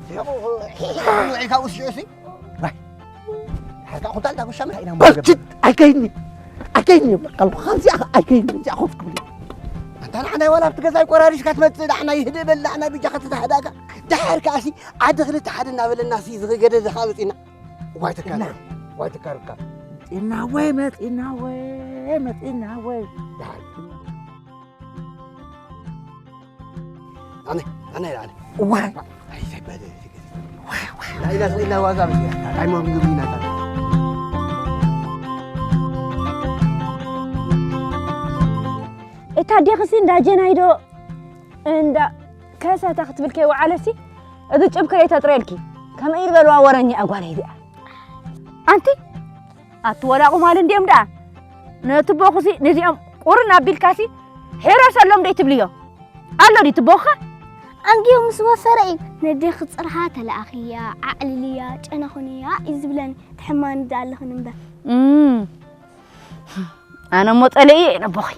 ስሒቑ፣ ስሒቑ ውዒ ካብኡ ሽዑ ሲ። ዋይ። ሓርካ ኹታል ዳጉሻ ምን ኢና በርችት፣ ኣይከይኒ። ኣይከይኒ እብለካ ኣለኹ። ከምዚኣ ኣይከይኒ፣ እዚኣ ኮፍ ክብል። ኣንታ ንዓናይ ዋላ ኣብቲ ገዛይ ቆራሪሽካ ትመጽእ፣ ንዓናይ ህድእ በል፣ ንዓናይ ብጃኻ ትዛሕዳካ። ድሓር ከኣሲ ዓዲ ክልተ ሓደ እናበለና ሲ ዝገደ ዝኻ መጺና። ዋይ ተካል፣ እና ዋይ ተካል እካ። መጺና ወይ፣ መጺና ወይ፣ መጺና ወይ። ደሓን። ኣነ፣ ኣነ፣ ኣነ። ዋይ። ኣይ፣ ዘይበለ፣ ዘይበለ። ዋይ፣ ዋይ። ላይላ፣ ላይላ ዋዛ ብቻ። ኣይ፣ ሞም ግብሪ ናታ። እታ ዴኽሲ እንዳ ጀናይዶ እንዳ ከሰታ ክትብል ከይወዓለሲ፣ እዚ ጭብክሬ ተጥርየልኪ። ከመይ ይበልዋ ወረኛ ጓል እያ። ኣንቲ፣ ኣቲ ወላ ቁማል እንድዮም ደኣ። ነቲ ቦኽሲ፣ ነዚኦም ቁርን ኣቢልካሲ፣ ሕረሰሎም ደይ ትብልዮ? ኣሎ ድዩ ትቦኻ? ኣንጊሁ ምስ ወፈረ እዩ፣ ነዴኺ ጽርሃ ተለኣኽያ፣ ኣዕልልያ፣ ጨነኹንያ እዩ ዝብለኒ፣ ትሕማኒ ደኣ ኣለኽን እምበር። እም። ኣነ እሞ ጸሊኤ እየ ነቦኺ።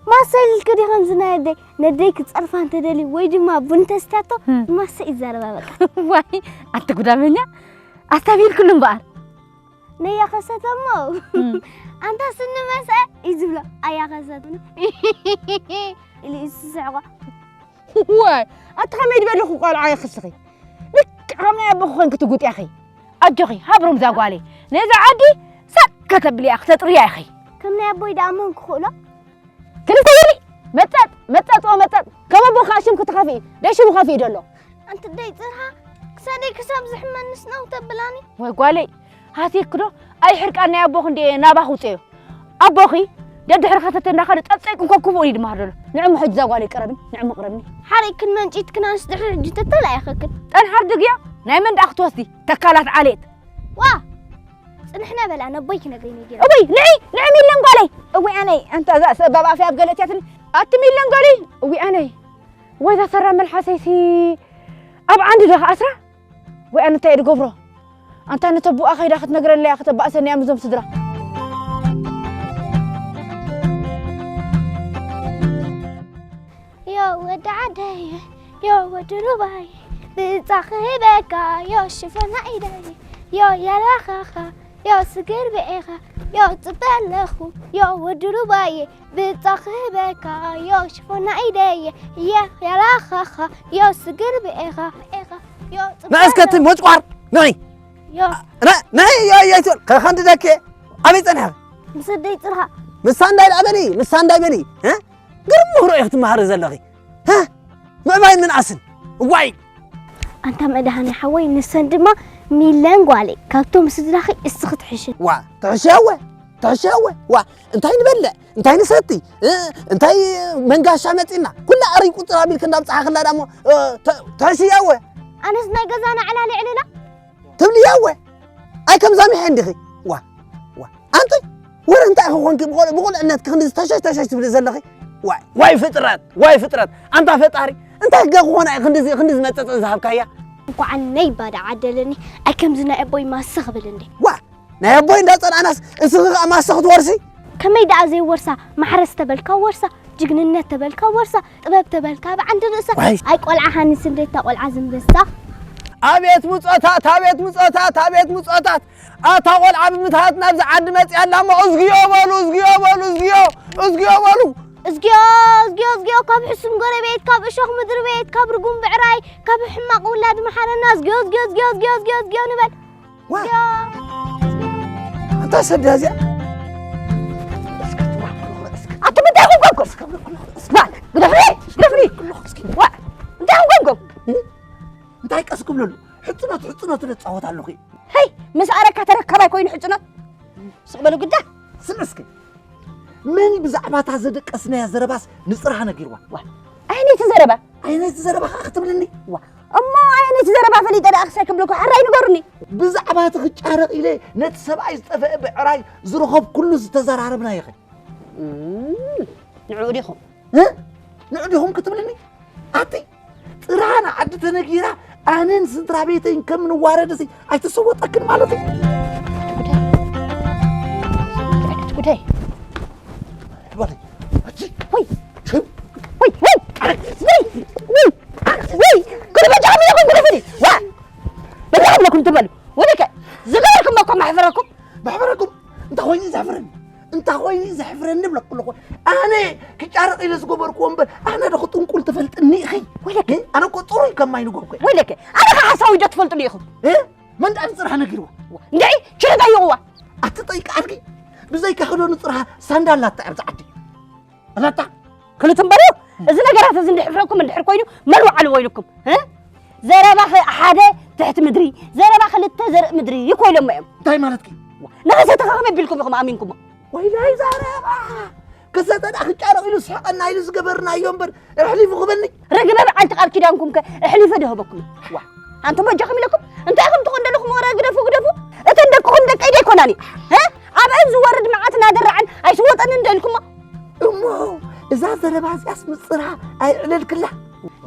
ማሰ ኢልኪ ዲኺ ከምዚ ናይ ኣደይ፣ ነደይ ክጸርፋ እንተደልዩ ወይ ድማ ቡን ተስታቶ፣ ህም። ማሰ ይዛረባ በቃ። ዋይ፣ ኣቲ ጉዳመኛ፣ ኣስታቢልክሉ እምበኣር። ነያኸሰተ እሞ፣ ህም። ኣንታ ስኒ መስአ እዩ ዝብሎ፣ ኣያኸሰት። ኢሉ እዩ ዝስሕቆ። ዋይ፣ ኣቲ ከመይ ዝበልኹ ቆልዓ ኢኺ እስኺ? ልክዕ ከም ናይ ኣቦኺ ኮይንኪ ትጉጥያኺ። ኣጆኺ፣ ሃብሮም እዛ ጓለይ። ነዛ ዓዲ ሳግ ከተብልያ፣ ክተጥርያ ኢኺ። ከም ናይ ኣቦይ ደኣ መን ክኽእሎ? ክልተ ይብሊ፣ መጸጥ፣ መጸጥ ወመጸጥ። ከም ኣቦኻ ሽም ክትኸፍኢ፣ ደይ ሽሙ ከፍኢ ደሎ። ኣንቲ ደይ ጽርሃ፣ ክሳደይ ክሳብ ዝሕመንስ ነው ተብላኒ። ወይ ጓለይ፣ ሃሲክዶ? ኣይ ሕርቃን ናይ ኣቦኺ እንዴ ናባኺ ውጽዮ። ኣቦኺ ደድሕርኻ ተተናኸደ ጸብጸይ ክንኮ ክፉእ እዩ ድማር ደሎ። ንዕሞ ሕጂ እዛ ጓለይ ቅረብኒ፣ ንዕሞ ቅረብኒ። ሓረይ ክን መንጪት ክናንስ ድሕሪ ሕጂ ተተላኢኸክን። ጠንሓር ድግዮ፣ ናይ መን ደኣ ክትወስዲ? ተካላት ዓሌት። ዋ! ጽንሕና በላ፣ ነቦይ ክነግረኒ ገይሩ። እውይ፣ ንዒ፣ ንዒ ሚለን ጓለይ። እውይ ኣነይ፣ ኣንታ እዛ ሰብ ባብ ኣፍያ ኣብ ገለትያትኒ። ኣቲ ሚለን ጓለይ፣ እውይ ኣነይ። ወይ እዛ ሰራ መልሓሰይሲ ኣብ ዓንዲ ዶ ክኣስራ? ወይ ኣነ እንታይ እየ ዝገብሮ? ኣንታ ነተቡኣ ከይዳ ክትነግረለያ ከተባእሰኒ እያ ምስዞም ስድራ። ዮ ወዲ ዓደይ፣ ዮ ወዲ ሩባይ፣ ብጻ ክህበካ፣ ዮ ሽፎና ኢደይ፣ ዮ ያላኻኻ፣ ዮ ስግር ብኤኻ፣ ዮ ጽበ ኣለኹ፣ ዮ ወዲ ሩባይ፣ ብጻ ክህበካ፣ ዮ ሽፎና ኢደይ፣ ዮ ያላኻኻ፣ ዮ ስግር ብኤኻ፣ ኤኻ፣ ዮ ጽበ ንእስከቲ ኣለኹ። ሞጭቋር ንዒ ዮ ንዒ ዮ ዮ ትበል ከኸንድደኪ ኣበይ ጸኒሐ ምስ ደይ ጽንሃ ምሳ እንዳይ ላዕበሊ ምሳ እንዳይ በሊ እ? ግርም ምህሮ ኢኺ ትመሃሪ ዘለኺ እ? ምዕባይን ምንኣስን እዋይ ኣንታ መድሃኒ ሓወይ ንሰን ድማ ሚለን ጓለይ ካብቶም ስድራኺ እስኺ ትሕሽን ዋ ትሕሽያወ ትሕሽያወ ዋ እንታይ ንበልዕ እንታይ ንሰቲ እ? እንታይ መንጋሻ መፂና ኩላ ኣሪ ቁፅር ኣቢልክ እንዳብፅሓ ክላ ዳሞ እ፣ ተ- ትሕሽያወ ኣነስ ናይ ገዛና ዕላል ይዕልላ ትብልያወ ኣይ ከምዛ ሚሐ እንዲኺ ዋ ዋ ኣንቲ ወረ እንታይ ክኾንኪ ብቑል- ብቑልዕነትኪ ክንዲ ተሸሽ ተሸሽ ትብሊ ዘለኺ ዋይ ዋይ ፍጥረት ዋይ ፍጥረት ኣንታ ፈጣሪ እንታይ ክጋ ክኾና እዩ ክንዲ ክንዲ ዝመፀፀ ዝሃብካያ እንኳዕ ነይ ባዳ ዓደለኒ ኣይ ከምዚ ናይ ኣቦይ ማሰ ክብል እንዴ ዋ ናይ ኣቦይ እንዳፀላእናስ እስኺ ከዓ ማሰ ክትወርሲ ከመይ ደኣ ዘይወርሳ ማሕረስ ተበልካ ወርሳ ጅግንነት ተበልካ ወርሳ ጥበብ ተበልካ ብዓንዲ ርእሳ ዋይ። ኣይ ቆልዓ ሃንስ እንዴታ ቆልዓ ዝንበሳ ኣቤት ምጾታት ኣቤት ምጾታት ኣቤት ምጾታት ኣታ ቆልዓ ብምትሃት ናብዚ ዓዲ መፅያ ኣላ እሞ እዝግዮ በሉ እዝግዮ በሉ እዝግዮ እዝግዮ በሉ እዝግዮ እዝግዮ እዝግዮ ካብ ሕሱም ጎረቤት ካብ እሾኽ ምድሪ ቤት ካብ ርጉም ብዕራይ ካብ ሕማቕ ውላድ መሓረና እዝግዮ እዝግዮ እዝግዮ እዝግዮ እዝግዮ እዝግዮ ንበል ዋ ኣንታ ሰብ ድያ እዚኣ ኣቲ ምንታይ ኹንኮንኩም ዋ ግደፍኒ ግደፍኒ ዋ እንታይ ኹንኮንኩም እንታይ ቀስ ክብለሉ ሕፅኖት ሕፅኖት ንፃወት ኣለኹ ሄይ ምስ ኣረካ ተረካባይ ኮይኑ ሕፅኖት ስቕ በሉ ግዳ ስምዕስኪ መን ብዛዕባ እታ ዘደቀስናያ ዘረባስ ንፅርሃ ነጊርዋ ዋ ኣይነይቲ ዘረባ ኣይነቲ ዘረባ ከዓ ክትብልኒ ዋ እሞ ኣይነይቲ ዘረባ ፈሊጠ ደኣ ክሳይ ክብለኩ ሕራይ ንገሩኒ ብዛዕባ እቲ ክጫረቕ ኢለ ነቲ ሰብኣይ ዝጠፈአ ብዕራይ ዝረኸብኩሉ ዝተዘራረብናዮ ኸ እም፣ ንዕኡ ዲኹም እ? ንዑ ዲኹም ክትብልኒ ኣቲ ጥራና ዓዲ ተነጊራ ኣነን ስድራ ቤተይን ከም ንዋረድ እዚ ኣይተሰወጠክን ማለት እዩ ጉዳይ ጉዳይ በለይ ኣቲ ወይ ሽም ወይ ወይ ወይ ወይ ወይ ኩሉ በጃኹም ኢኹም ግደፉኒ ዋ በጃኹም ኢኹም ትበሉ ወደከ ዝገበርኩም እኮ ማሕፈረኩም ማሕበረኩም እንታይ ኮይኑ እዩ ዘሕፍረኒ እንታይ ኮይኑ እዩ ዘሕፍረኒ ብለኩ ኣለኹ ኣነ ክጫረቕ ኢለ ዝገበርክዎ እምበር ኣነ ዶ ክጥንቁል ትፈልጥኒ ኢኺ ወይለከ ኣነ እኮ ጥሩይ ከማይ ንጎብኩ ወይለከ ኣነ ከዓ ሓሳዊ ዶ ትፈልጡ ኢኹም መን ዳኣ ንፅርሓ ነጊርዎ እንድዒ ችሪ ጠይቕዋ ኣቲ ጠይቃ ኣድጊ ብዘይካ ክዶ ንፅርሓ ሳንዳ ኣላታ ኣብዚ ዓዲ ኣላታ ክልትም በሉ እዚ ነገራት እዚ እንድሕፍረኩም እንድሕር ኮይኑ መን ወዓልዎ ኢልኩም እ? ዘረባ ኸ- ሓደ ትሕቲ ምድሪ ዘረባ ክልተ ዘርኢ ምድሪ ይኮይሎሞ እዮም እንታይ ማለትኪ ንኸሰተኻ ከመይ ቢልኩም ኢኹም ኣሚንኩሞ ወይላይ ዛረባ ከሰተ ዳ ክጫረቕ ኢሉ ስሕቐና ኢሉ ዝገበርናዮ እምበር ኣሕሊፉ ክበኒ ርግበ በዓልቲ ቃል ኪዳንኩም ከ ኣሕሊፈ ዶ ህበኩም ዋ ኣንቱም በጃኹም ኢለኩም እንታይ ኢኹም ትኾን ዘለኹም ወረ ግደፉ ግደፉ እተን ደቅኹም ደቀይ ደይኮናን እዩ ኣብአን ዝወርድ መዓት እናደረዐን ኣይስወጠንን ዶ ኢልኩሞ እሞ እዛ ዘረባ እዚኣስ ምፅርሃ ኣይዕለልክላ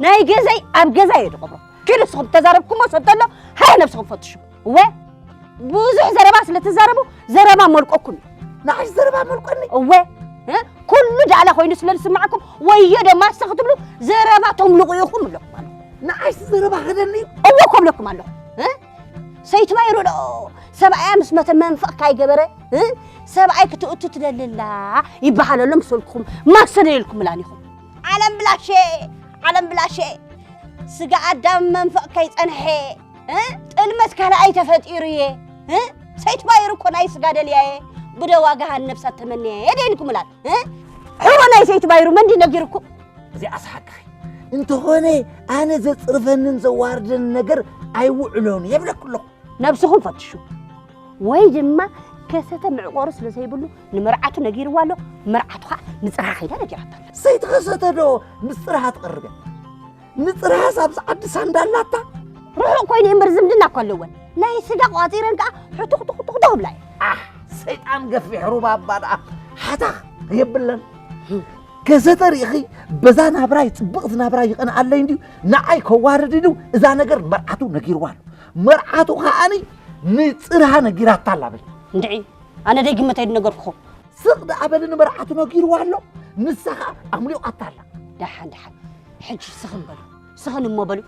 ናይ ገዛይ ኣብ ገዛ እየ ዝቐብሮ ኪዱ ንስኹም ተዛረብኩሞ ሰብ ተሎ ሃይ ነብስኹም ፈትሹ እወ ብዙሕ ዘረባ ስለ ትዛረቡ ዘረባ መልቆኩም እዩ ንዓሽ ዘረባ መልቆኒ እወ እ? ኩሉ ዳዕላ ኮይኑ ስለ ዝስማዕኩም ወዮ ዶ ማስተ ክትብሉ ዘረባ ተምልቑ ኢኹም እብለኩም ኣለኹ ንዓሽ ዘረባ ክደኒ እዩ እወ ኮብለኩም ኣለኹ እ? ሰይቲ ባይሩ ዶ ሰብኣያ ምስ መተ መንፈቕ ካይገበረ እ? ሰብኣይ ክትእቱ ትደልላ ይበሃል ኣሎ ምስ በልኩኹም ማስተ ደልኩም ምላን ኢኹም ዓለም ብላሼ ዓለም ብላሼ ስጋ ኣዳም መንፈቕ ከይጸንሐ እ? ጥልመት ካልኣይ ተፈጢሩ እየ እ? ሰይቲ ባይሩ እኮ ናይ ስጋ ደልያ እየ ብደዋ ገሃን ነብሳ ተመንያ እየ ደይንኩ ምላል እ? ሕዎ ናይ ሰይቲ ባይሩ መን ድዩ ነጊርኩም እዚኣስ ሓቅኺ እንተኾነ ኣነ ዘፅርፈንን ዘዋርደንን ነገር ኣይውዕሎን የብለኩ ኣለኹ ነብስኹም ፈትሹ ወይ ድማ ከሰተ ምዕቆሩ ስለ ዘይብሉ ንመርዓቱ ነጊርዋ ኣሎ መርዓቱ ከዓ ንፅርሃ ከይዳ ነጊራታ ኣላ ሰይቲ ከሰተ ዶ ምስ ፅርሃ ትቐርብ እያ ንፅርሃስ ኣብዚ ዓዲ ሳንዳ ኣላታ ርሑቕ ኮይኑ እምበር ዝምድና እኮ ኣለወን ናይ ስጋ ቋፂረን ከዓ ሕቱኽቱኽቱኽቱኽ ብላ እየ ኣህ ሰይጣን ገፊሕ ሩባ እባ ደኣ ሓታኽ የብለን ከሰተ ርኢኺ በዛ ናብራይ ፅብቕቲ ናብራይ ይቐንኣለይ እንድዩ ንዓይ ከዋርድ ኢሉ እዛ ነገር መርዓቱ ነጊርዋ ኣሎ መርዓቱ ከዓኒ ንጽርሃ ነጊራታ ኣላ በል። እንድዒ፣ ኣነ ደይግመት ኣይድነገርኩኹ። ስቕ ደኣ በሊ ንመርዓቱ ነጊርዋ ኣሎ፣ ንሳ ኸዓ ኣምሊቋታ ኣላ። ደሓን፣ ደሓን። ሕጂ ስኽን በሉ፣ ስኽን እሞ በሉ።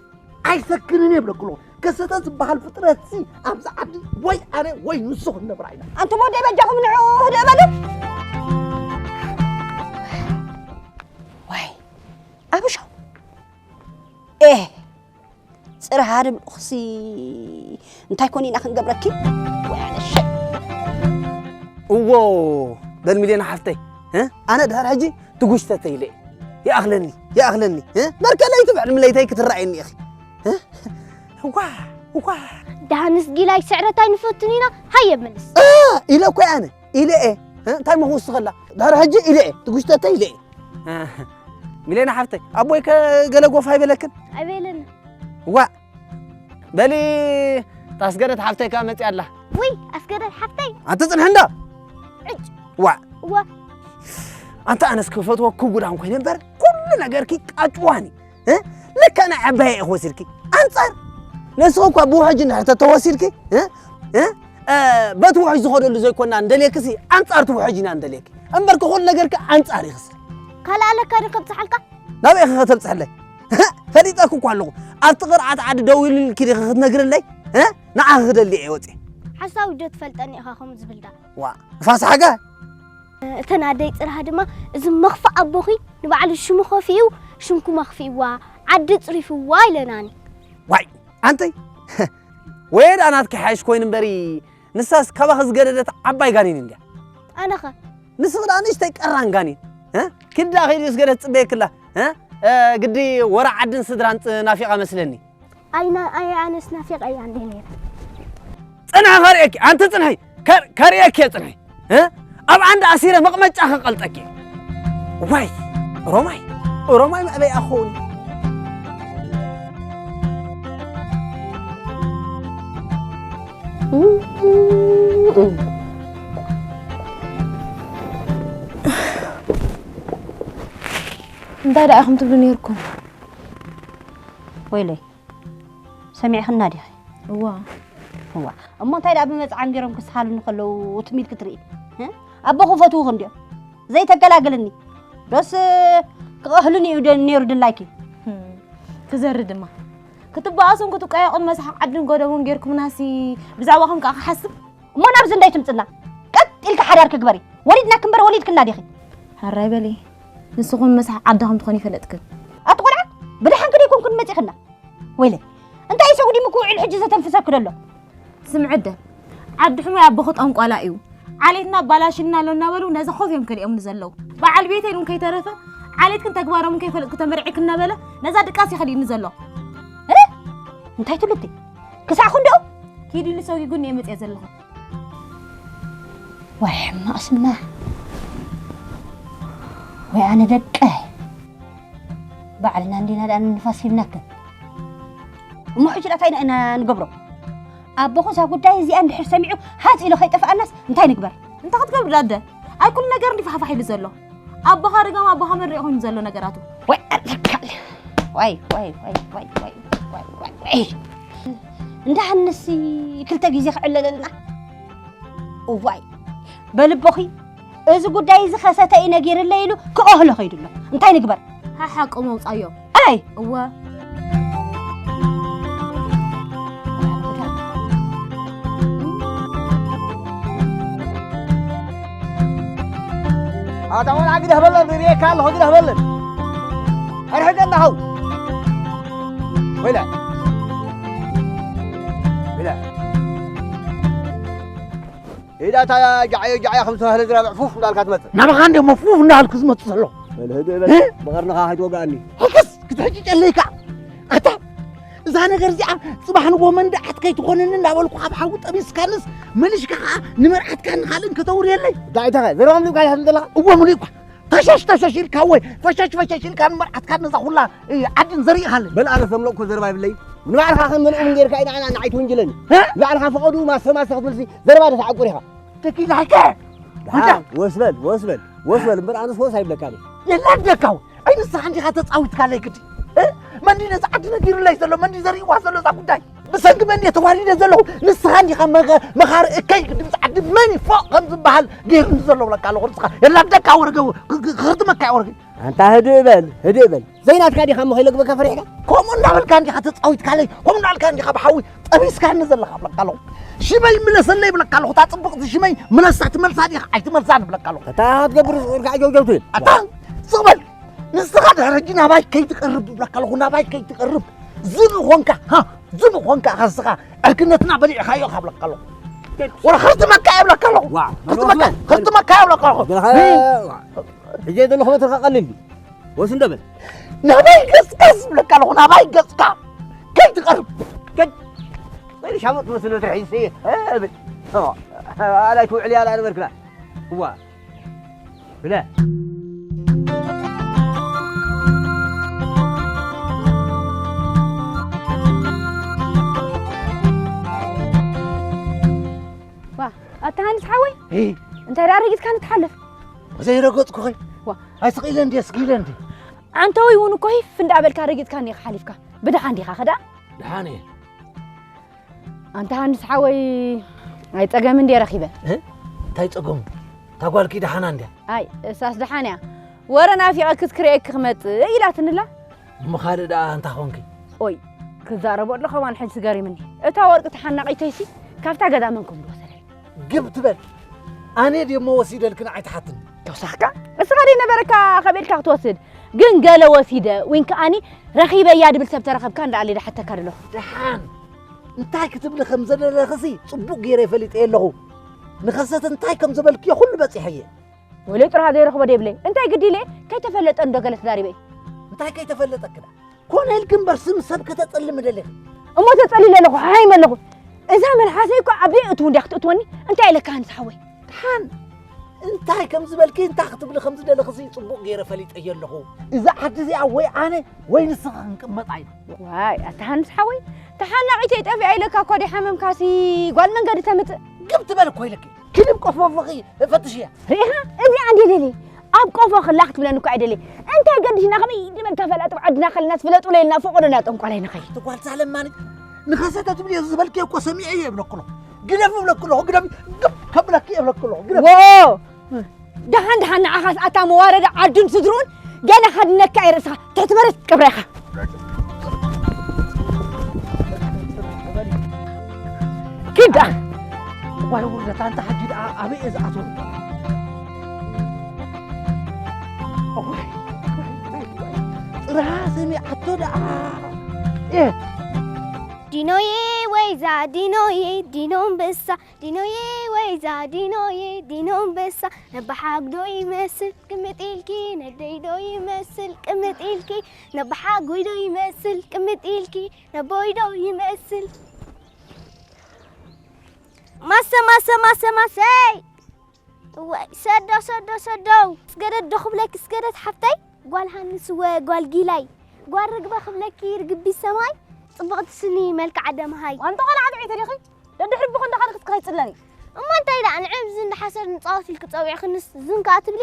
ኣይሰክንን እየ ብለክሎ። ከሰተ ዝበሃል ፍጥረትሲ ኣብዚ ዓዲ ወይ ኣነ ወይ ንሱ ክንነብራ ኢና። ኣንቱም ወደይ በጃኹም ንዑ ህድእ በሉ። ዋይ፣ ኣብሾ። ኤህ፣ ጽርሃ ድም ኹሲ እንታይ ኮን ኢና ክንገብረኪ? ወይ ኣነ ሸ- እዎ፣ በል ሚልዮን ሓፍተይ፣ እ? ኣነ ድሕር ሕጂ ትጉሽተተ ኢለ እየ። ይኣኽለኒ፣ ይኣኽለኒ፣ እ? በርከለይ ትብዕል ምለይተይ ክትረኣየኒ ኢኺ። እ? እዋ፣ እዋ። ደሃንስ ጊላይ ስዕረት ኣይንፈቱን ኢና፣ ሃየ መልስ። እ፣ ኢለ እኮ ኣነ፣ ኢለ እየ። እ? እንታይ ምኹ ውስኸላ? ድሕር ሕጂ ኢለ እየ፣ ትጉሽተተ ኢለ እየ። እ፣ ሚልዮን ሓፍተይ፣ ኣቦይ ከ ገለ ጎፍ ኣይበለክን? ኣይበለኒ። ዋ፣ በሊ፣ እታ ኣስገደት ሓፍተይ ከኣ መጺኣ ኣላ። ውይ፣ ኣስገደት ሓፍተይ። ኣንተ ጽንሒ እንዶ። ዕጭ። ዋ። ዋ። ኣንተ ኣነስ ክፈትወኪ ጉዳም ኮይነ እምበር፣ ኩሉ ነገርኪ ቃጭዋኒ። እ? ልክዕ ናይ ዓባየ ኢኺ ወሲድኪ። ኣንጻር። ንስኺ እኳ ብውሕጅ እንድሕር ተተወሲድኪ፣ እ? እ? እ፣ በቲ ውሕጅ ዝኸደሉ ዘይኮና እንደልየክሲ፣ ኣንጻር እቲ ውሕጅ ኢና እንደልየኪ። እምበርኪ ኩሉ ነገርኪ ኣንጻር ኢኽሲ። ካልእ ኣለካ ዶ ከብጽሓልካ? ናበይ ኢኺ ከተብጽሐለይ? ፈሊጠኪ እኮ ኣለኹ። ኣብቲ ቅርዓት ዓዲ ደው ኢልልኪ ዲኺ ክትነግርለይ? እ? ንዓኺ ክደሊ እየ ወጺኤ። ሓሳዊ ዶ ትፈልጠኒ ኢኻ ከምኡ ዝብል ደኣ? ዋ፣ ንፋስ ሓጋ? እተን ኣደይ ጽርሃ ድማ፣ እዚ መኽፍእ ኣቦኺ ንባዕሉ ሽሙ ከፊኡ፣ ሽምኩም ኣኽፊእዋ፣ ዓዲ ጽሪፍዋ ኢለናኒ። ዋይ፣ ኣንተይ! ወይ ደኣ ናትኪ ሓይሽ ኮይኑ እምበሪ፣ ንሳስ ካባኺ ዝገደደት ዓባይ ጋኔን እንድያ። ኣነኸ? ንስኺ ደኣ ንእሽተይ ቀራን ጋኔን፣ እ? ኪዲ ደኣ ኺዲ ስገደት ትጽበየኪ ኣላ፣ እ? እ፣ ግዲ ወረ ዓድን ስድራን ጽ-፣ ናፊቓ መስለኒ። ኣይና-፣ ኣይ ኣነስ ናፊቐያ እንደ ነይረ። ጽንሒ ከርእየኪ፣ ኣንቲ ጽንሒ፣ ከ-፣ ከርእየኪ እየ ጽንሒ፣ እ? ኣብ ዓንዲ ኣሲረ መቕመጫ ከቐልጠኪ። ዋይ፣ ሮማይ፣ ሮማይ መዕበይ ኣኾኒ። እንታይ ደኣ ኢኹም ትብሉ ነይርኩም? ወይለይ፣ ሰሚዕኽና ዲኺ? እዋ። እዋ። እሞ እንታይ ደኣ ብመጽዓን ገይሮም ክስሃሉኒ ከለዉ ትም ኢልኪ ትርኢ? እ? ኣቦ ክፈትውኺ እንድዮም። ዘይተገላግልኒ። ዶስ ክቐህሉኒ እዩ ደ-፣ ነይሩ ድላይኪ? ህም። ክዘሪ ድማ። ክትበኣሱን ክትቀየቑን መስሓቕ ዓድን ጎደቦን ገይርኩምናሲ ብዛዕባኹም ከኣ ክሓስብ? እሞ ናብዚ እንዳይ ትምጽና? ቀጥ ኢልኪ ሓዳርኪ ግበሪ። ወሊድናኪ እምበር ወሊድክና ዲኺ? ሕራይ በሊ። ንስኹም መስሓቕ ዓድኹም ትኾኑ ይፈለጥክን። ኣቲ ቆልዓ፣ ብደሓንኪ ደይኮንኩን መጺኽና? ወይለይ፣ እንታይ እዩ ሰጉዲሙ ክውዕል ሕጂ ዘተንፍሰኪ ዘሎ? ስምዒ ኣደ፣ ዓዲ ሕሙይ ኣቦኺ ጠንቋላ እዩ። ዓሌትና ኣባላሽና ኣሎ እናበሉ ነዚ ኮፍ እዮም ከሊኦምኒ ዘለዉ። በዓል ቤተይ እውን ከይተረፈ፣ ዓሌትክን ተግባሮምን ከይፈለጥኩ ተመርዒኪ እናበለ ነዛ ድቃስ እዩ ከሊኡኒ ዘሎ። እ? እንታይ ትብልቲ? ክሳዕ ክንድኡ? ኪዱ ኢሉ ሰጒጉኒ እየ መፅየ ዘለኹ። ዋይ ሕማቕ ስምና። ወይ ኣነ ደቀይ። ባዕልና እንዲና ደኣ ንንፋስ ሂብናክን። እሞ ሕጂ ደኣ እንታይ ኢና ንገብሮ? ኣቦኹ እዛ ጉዳይ እዚኣ እንድሕር ሰሚዑ ሃጽ ኢሉ ከይጠፍኣናስ እንታይ ንግበር? እንታይ ክትገብሪ ደኣ ኣደ? ኣይ ኩሉ ነገር እንዲ ፋሕፋሕ ኢሉ ዘሎ። ኣቦኻ ርጋም ኣቦኻ መሪቕ ኮይኑ ዘሎ ነገራቱ። ወይ ኣልካል። ዋይ፣ ዋይ፣ ዋይ። እንዳ ሃንሲ ክልተ ግዜ ክዕለለልና። እዋይ። በልቦኺ፣ እዚ ጉዳይ እዚ ከሰተ እዩ ነጊርለይ ኢሉ ክኦህሎ ከይዱ ኣሎ። እንታይ ንግበር? ሓሓቆ መውጻዮ። ኣይ! እወ። ኣታ ቆልዓ ግደፍ በለን፣ ርእየካ ኣለኹ፣ ግደፍ በለን። ኣርሕቀና ሃው። ወይላ። ወይላ። ኢዳ እታ ጃዕዮ ጃዕያ ከም ዝተባህለ ዝራብዕ ፉፍ እንዳልካ ትመጽእ። ናባኻ እንደ መፉፍ እንዳልኩ ዝመጽእ ዘሎ። በል ህድእ በል። እ? ብቐርንኻ ከይትወግኣኒ። ሕክስ! ክትሕጭጨለይ ከኣ። ኣታ፣ እዛ ነገር እዚኣ ጽባሕ ንግሆ መንድዓት ከይትኾነኒ እንዳበልኩ ካብ ሓዊ ጠቢስካንስ፣ መሊሽካ ከኣ ንመርዓትካን ንኻልእን ከተውርየለይ። እንታይ ኢኻ? ዘረባ ምልእካ ኢኻ ዘለኻ? እወ፣ ምልእኳ። ተሸሽ፣ ተሸሽ ኢልካ፣ ወይ ፈሸሽ፣ ፈሸሽ ኢልካ ንመርዓትካን ነዛ ኩላ፣ እ፣ ዓድን ዘሪእኻለይ። በል ኣነ ዘምለጥኩ ዘረባ የብለይ። ንባዕልኻ ከም መልኦም ጌርካ ኢና፣ ንዓይ ትውንጅለኒ። እ? ንባዕልኻ ፈቐዱ ማሰ፣ ማሰ ክትብልሲ ዘረባ ዶ ተዓቁር ኢኻ? ተኪላይከ? ደሓ፣ ወስ በል፣ ወስ በል፣ ወስ በል፣ እምበር ኣነስ ወስ ኣይብለካን እየ። የላ ደካው፣ ኣይ ንስኻ እንዲኻ ተጻዊትካለይ ግዲ። እ? መን ድዩ ነዛ ዓዲ ነጊሩለይ ዘሎ? መን ድዩ ዘርእይዋ ዘሎ እዛ ጉዳይ? ብሰንኪ መን እየ ተዋሪደ ዘለኹ? ንስኻ እንዲኻ መኸ- መኻሪ እከይ ድምፂ ዓዲ መን እዩ ፎቕ ከም ዝበሃል ገይሩኒ ዘሎ ብለካ ኣለኹ። ንስኻ የላብደካ ወርገ ክርትመካ ወርገ ኣንታ ህድእ በል፣ ህድእ በል። ዘይናትካ ዲኻ እሞ ከይለግበካ ፈሪሕካ? ከምኡ እንዳበልካ እንዲኻ ተፃዊትካለይ፣ ከምኡ እንዳበልካ እንዲኻ ብሓዊ ጠቢስካኒ ዘለኻ ብለካ ኣለኹ። ሽመይ ምለሰለይ ብለካ ኣለኹ። እታ ፅብቕቲ ሽመይ ምለሳ ትመልሳ ዲኻ ኣይትመልሳን ብለካ ኣለኹ። እታ ክትገብር ዝኽእልካ ጀውጀው ትብል። ኣታ ስቕ በል። ንስኻ ድሕሪ ሕጂ ናባይ ከይትቀርብ ብለካ ኣለኹ። ናባይ ከይትቀርብ ዝብኢ ኾንካ፣ ሃ፣ ዝብኢ ኾንካ ኢኻ ንስኻ ዕርክነትና በሊዕኻዮ ኢኻ ብለካ ኣለኹ። ወላ ክርትመካ እየ ብለካ ኣለኹ። ዋ፣ ክርትመካ፣ ክርትመካ እየ ብለካ ኣለኹ። ገለኻ፣ ዋ። ሕጂ ዘለኹ በትርኻ ቀሊል ድዩ? ወስ እንዶ በል። ናባይ ገጽካ ዝብለካ ኣለኹ፣ ናባይ ገጽካ ከይትቐርብ። ከይ-፣ ወይ ሻሙጥ መስሎ ትርሒስ፣ እ፣ ብል። ኦ፣ ኣላይ ትውዕል እያ ኣላ ነበርክላ። እዋ። ብለ። ዋ፣ ኣታ ሃንስ ሓወይ፣ ሄይ። እንታይ ደኣ ረጊጽካኒ ትሓልፍ? ዘይረገጽኩኺ? ዋ። ኣይ፣ ስቕ ኢለ እንድየ፣ ስቕ ኢለ እንድየ። ዓንተወይ እውን እኮ ሂፍ እንዳበልካ ረጊጽካኒ ኢኻ ሓሊፍካ። ብደሓን ዲኻ ኸ ደኣ? ደሓን እየ። ኣንታ ሃንስ ሓወይ፣ ኣይ ጸገም እንድየ ረኺበ። እ? እንታይ ጸገሙ? እታ ጓልኪ ደሓና እንድያ? ኣይ፣ እሳስ ደሓን እያ። ወረ ናፊቐኪ ክርእየኪ ክመጽእ ኢላትንላ። እሞ ካልእ ደኣ እንታይ ኾንኪ? ኦይ፣ ክዛረቦ ኣለኹ ከማን ሕጂ ገሪምኒ። እታ ወርቂ ተሓናቒተይሲ ካብታ ገዛ መን ከም ዝወሰደ? ግብ ትበል። ኣነ ድየ እሞ ወሲደልክን ኣይትሓትኒ። ተወሳኽካ? እስኻ ደይ ነበረካ ከበድካ ክትወስድ። ግን ገለ ወሲደ፣ ወይን ከኣኒ ረኺበያ ድብል ሰብ ተረኸብካ እንዳ ኣለ ድሓተካ ደለኹ። ደሓን። እንታይ ክትብሊ ከም ዘደለኽሲ ጽቡቕ ገይረ ፈሊጠ ኣለኹ። ንኸሰተ እንታይ ከም ዝበልክዮ ኩሉ በጺሐየ። ወለይ ጥርሃ ዘይረኽቦ ደይብለይ። እንታይ ግዲ ኢለ ከይተፈለጠ እንዶ ገለ ተዛሪበ። እንታይ ከይተፈለጠክዳ? ኮነ ኢልኪ እምበር ስም ሰብ ከተጸልሚ ደሊኺ። እሞ ተጸሊለ ኣለኹ፣ ሓይመ ኣለኹ። እዛ መልሓሰይ እኮ ኣብ ደይ እትው እንድያ ክትእትወኒ። እንታይ ኢለካ ሃንስ ሓወይ? ደሓን እንታይ ከም ዝበልኪ፣ እንታይ ክትብሊ ከም ዝደለኽሲ ጽቡቕ ገይረ ፈሊጠዮ ኣለኹ። እዛ ዓዲ እዚኣ ወይ ኣነ ወይ ንስኻ ክንቅመጣ ኢና። ዋይ፣ ኣታ ሃንስ ሓወይ፣ ተሓናቒተይ ጠፊኣ ኢለካ እኮ ደይ ሓመምካሲ ጓል መንገዲ ተምጽእ። ግብ ትበል እኮ ኢለኪ። ክልብ ቆፎፎኺ ፈትሽያ። ርኢኻ? እዚኣ እንድየ ደልየ። ኣብ ቆፎ ክላ ክትብለኒ እኮ ኣይደልየ። እንታይ ገዲሽና ከመይ ድመን ተፈላጥም ዓድና ከለና ዝፍለጡ ለይልና ፈቐዶ ናብ ጠንቋላይ ንኸይድ። ትጓል ዛለማኒ ንኸሰተ ትብልዮ ዝበልክዮ እኮ ሰሚዐ እየ እብለኩ ኣለኹ። ግደፍ እብለኩ ኣለኹ፣ ግደፍ፣ ግብ ከብለኪ እየ እብለኩ ኣለኹ፣ ግደፍ። ዎ! ደሓን ደሓን ንዓኻስ ኣታ መዋረዲ ዓዱን ስድርኡን ገና ከድነካ እየ ርእስኻ ትሕቲ መሬት ቀብራ ኢኻ። ኪድ ደኣ። ዋይ ውርደት፣ ኣንታ ሕጂ ደኣ ኣበይ እየ ዝኣትዎ? ዋይ፣ ዋይ፣ ዋይ፣ ዋይ። ጥራ ሰሚዓቶ ደኣ። ኤ። ዲኖዬ ወይዛ ዲኖዬ ዲኖ ኣንበሳ፣ ዲኖዬ ወይዛ ዲኖዬ ዲኖ ኣንበሳ፣ ነባሓግ ዶ ይመስል ቅምጥ ኢልኪ፣ ነደይ ዶ ይመስል ቅምጥ ኢልኪ፣ ነባሓጎይ ዶ ይመስል ቅምጥ ኢልኪ፣ ነቦይ ዶ ይመስል። ማሰ፣ ማሰ፣ ማሰ፣ ማሰይ። እዋይ፣ ሰዶ፣ ሰዶ፣ ሰዶ። ስገደት ዶ ክብለኪ፣ ስገደት ሓፍተይ? ጓል ሃንስ ወ ጓል ጊላይ። ጓል ርግበ ክብለኪ፣ ርግቢት ሰማይ። ጽብቕቲ ስኒ፣ መልክዓ ደምሃይ። ኣንተ ቆልዓ፣ ጥዑይ ተዲኺ? ደድሕሪ ብኹ እንዳኻድኪ ትኸይድ ጽለኒ። እሞ እንታይ ደኣ፣ ንዕብዚ እንዳሓሰር ንጻወት ኢልኪ ጸዊዕክንስ ዝን ከኣ ትብሊ?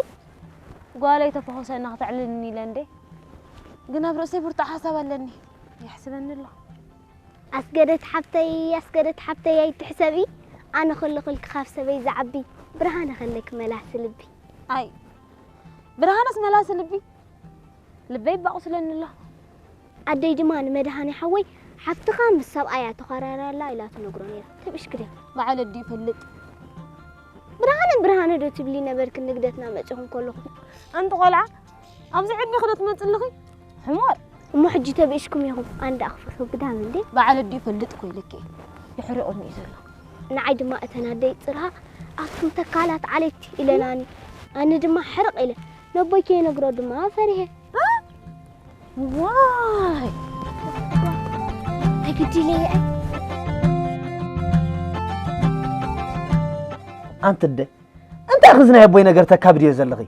ጓለይ ተፈኹሰና ከተዕልልኒ ኢለ እንዴ። ግን ኣብ ርእሰይ ብርቱዕ ሓሳብ ኣለኒ። የሕስበኒ ኣሎ። ኣስገደት ሓብተይ፣ ኣስገደት ሓብተይ ኣይትሕሰቢ፣ ኣነ ከለኹልኪ ካብ ሰበይ ዝዓቢ፣ ብርሃነ ከለኪ መላሲ ልቢ። ኣይ፣ ብርሃነስ መላሲ ልቢ፣ ልበይ ባቑስለኒ ኣሎ። ኣደይ ድማ ንመድሃኔ ሓወይ፣ ሓፍትኻ ምስ ሰብኣያ ተዃራርያ ኣላ ኢላ ትነግሮ ነይራ። ተብእሽኪ ድያ? በዓል ኣዲኡ ይፈልጥ። ብርሃነ፣ ብርሃነ ዶ ትብሊ ነበርኪ ንግደትና መጺኹም ከለኹም? ኣንቲ ቆልዓ፣ ኣብዚ ዕድሜኺ ዶ ትመጽእ ኣለኺ? ሕሞር። እሞ ሕጂ ተብእሽኩም ኢኹም። ኣነ ደኣ ክፈርሶ ግዳም እንዴ? በዓል ኣዲኡ ይፈልጥ እኮ ኢለኪ። ይሕርቐኒ እዩ ዘሎ። ንዓይ ድማ እተን ኣደይ ጽርሃ ኣብቶም ተካላት ዓሌት ኢለናኒ። ኣነ ድማ ሕርቕ ኢለ። ነቦይ ከይነግሮ ድማ ፈሪሄ። እ? ዋይ! ኣይግድለይ። ኣንቲ ኣደ፣ እንታይ ክዚ ናይ ኣቦይ ነገር ተካብድዮ ዘለኺ?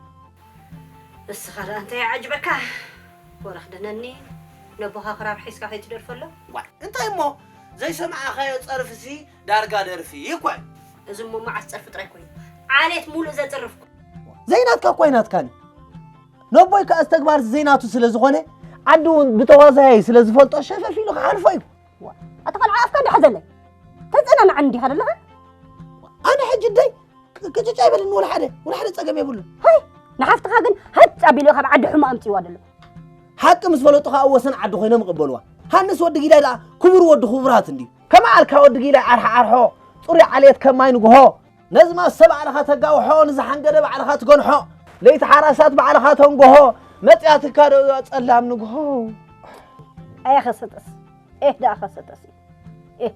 እስኻ ደኣ እንታይ ይዓጅበካ? ወረ ክደነኒ፣ ነቦኻ ክራር ሒዝካ ከይትደርፈሎም። ዋይ፣ እንታይ እሞ ዘይሰማዕኻዮ ጸርፍሲ ዳርጋ ደርፊ እኮ እዩ። እዚ እሞ መዓስ ጸርፊ ጥራይ ኮይኑ፣ ዓሌት ሙሉእ ዘጽርፍ እኮ። ዘይናትካ እኮ ኣይናትካን እዩ። ነቦይ ከኣ እዚ ተግባር እዚ ዘይናቱ ስለ ዝኾነ፣ ዓዲ እውን ብተዋዛያይ ስለ ዝፈልጦ ሸፈፍ ኢሉ ክሓልፎ እዩ። ዋ፣ ኣታ ቆልዓ ኣፍካ እንዳሓዘለይ ተጸናናዓኒ እንዲኻ ዘለኻ? ኣነ ሕጂ ደይ ቅ- ቅጭጭ ኣይበልኒ፣ ወላ ሓደ፣ ወላ ሓደ ጸገም የብሉን። ሃይ፣ ንሓፍትኻ ግን ሃጭ ኣቢሉ ካብ ዓዲ ሕሙቕ ኣምጺእዋ ዘሎ። ሓቂ ምስ ፈለጡ ከኣ ወሰን ዓዲ ኮይኖም ይቕበልዋ። ሃንስ ወዲ ጊላይ ደኣ ክቡር ወዲ ክቡራት እንድዩ። ከመ ኣልካ ወዲ ጊላይ ዓርሓ ዓርሖ፣ ጽሩይ ዓልየት ከማይ ንግሆ። ነዚ ማሰ ባዕልኻ ተጋውሖ፣ ንዝሓንገደ ባዕልኻ ትገንሖ። ለይቲ ሓራሳት ባዕልኻ ተንግሆ፣ መጽያትካ ዶ እዛ ጸላም ንግሆ። ኣያ ኸሰተስ፣ ኤህ ደኣ ኸሰተስ፣ ኤህ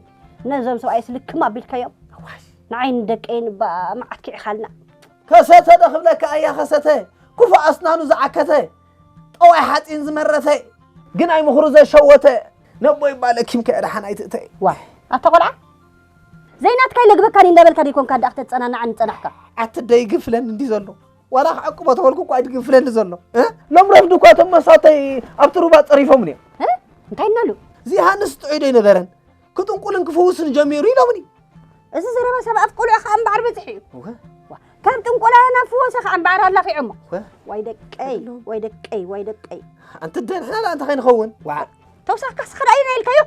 ነዞም ሰብኣይስ ልክም ኣቢልካዮም። ኣዋሽ። ንዓይ ንደቀይን እባ መዓት ኪዕኻልና። ከሰተ ዶ ክብለካ ኣያ ኸሰተ፣ ክፉእ ኣስናኑ ዝዓከተ፣ ጠዋይ ሓጺን ዝመረተ፣ ግን ኣይ ምኽሩ ዘሸወተ፣ ነቦይ እባ ለኪምካ እያ ደሓን ኣይትእተ። ዋይ፣ ኣታ ቆልዓ፣ ዘይናትካ ይለግበካኒ እንዳበልካ ደይኮንካ ደኣ ክተጸናንዓኒ ጸናሕካ። ኣቲ ደይግፍለኒ እንዲ ዘሎ። ዋላ ክዕቅቦ ተበልኩ እኳ ኣይድግፍለኒ ዘሎ። እ? ሎም ረፍዲ እኳ እቶም መሳተይ ኣብቲ ሩባ ጸሪፎምኒ እዮም። እ? እንታይ እናሉ? እዚ ሃንስ ጥዑይ ዶ ኣይነበረን? ክጥንቁልን ክፍውስን ጀሚሩ ኢሎምኒ። እዚ ዘረባ ሰብ ኣፍ ቆልዑ ከኣ እምበኣር በጺሑ እዩ። እወ። ዋ፣ ካብ ጥንቆላ ናብ ፍወሳ ከኣ እምበኣር ኣላኺዖሞ። እወ። ዋይ ደቀይ፣ ዋይ ደቀይ፣ ዋይ ደቀይ። ኣንቲ ደንሕና ደኣ እንታይ ከይንኸውን? ዋ። ተውሳኽካ ስኽር ኣይና ኢልካዮ?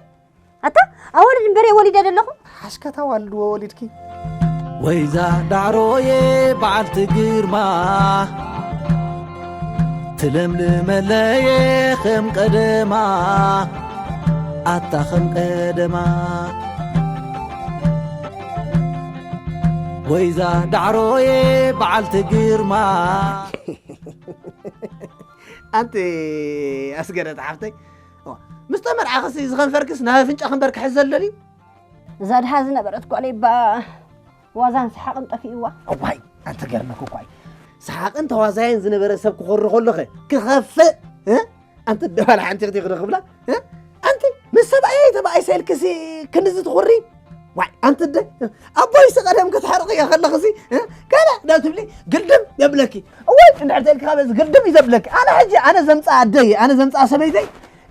ኣታ ኣወልድ እምበር እየ ወሊደ ዘለኹ። ሓሽከታ ዋልድዎ ወሊድኪ። ወይዛ ዳዕሮየ በዓልቲ ግርማ፣ ትለምልመለየ ከም ቀደማ፣ ኣታ ከም ቀደማ። ወይዛ ዳዕሮየ በዓልቲ ግርማ። ኣንቲ ኣስገደት ሓፍተይ፣ ኦ፣ ምስ ተመርዓኸሲ ዝኸንፈርክስ ናብ ኣፍንጫ ከንበር ክሕዝ ዘሎ ድዩ? እዛ ድሃ ዝነበረት ጓለይ እባ ዋዛን ሰሓቕን ጠፊእዋ። እዋይ፣ ኣንቲ ገርመክ እኳ እዩ። ሰሓቕን ተዋዛይን ዝነበረ ሰብ ክኾሪ ከሎኸ ክኸፍእ፣ እ? ኣንቲ ደባል ሓንቲ ክትይ ክዶ ክብላ፣ እ? ኣንቲ ምስ ሰብኣየይ ተባኢሰ ኢልክሲ ክንዚ ትኹሪ? ዋይ፣ ኣንቲ ደ-፣ ኣቦይሲ ቀደም ክትሓርቕዮ ከለኽሲ፣ እ? ገለ ዶ ትብሊ ግልድም የብለኪ። እዋይ፣ እንድሕር ተልኪ ካብ እዚ ግልድም እዩ ዘብለኪ። ኣነ ሕጂ፣ ኣነ ዘምፅኣ ኣደይ፣ ኣነ ዘምፅኣ ሰበይተይ፣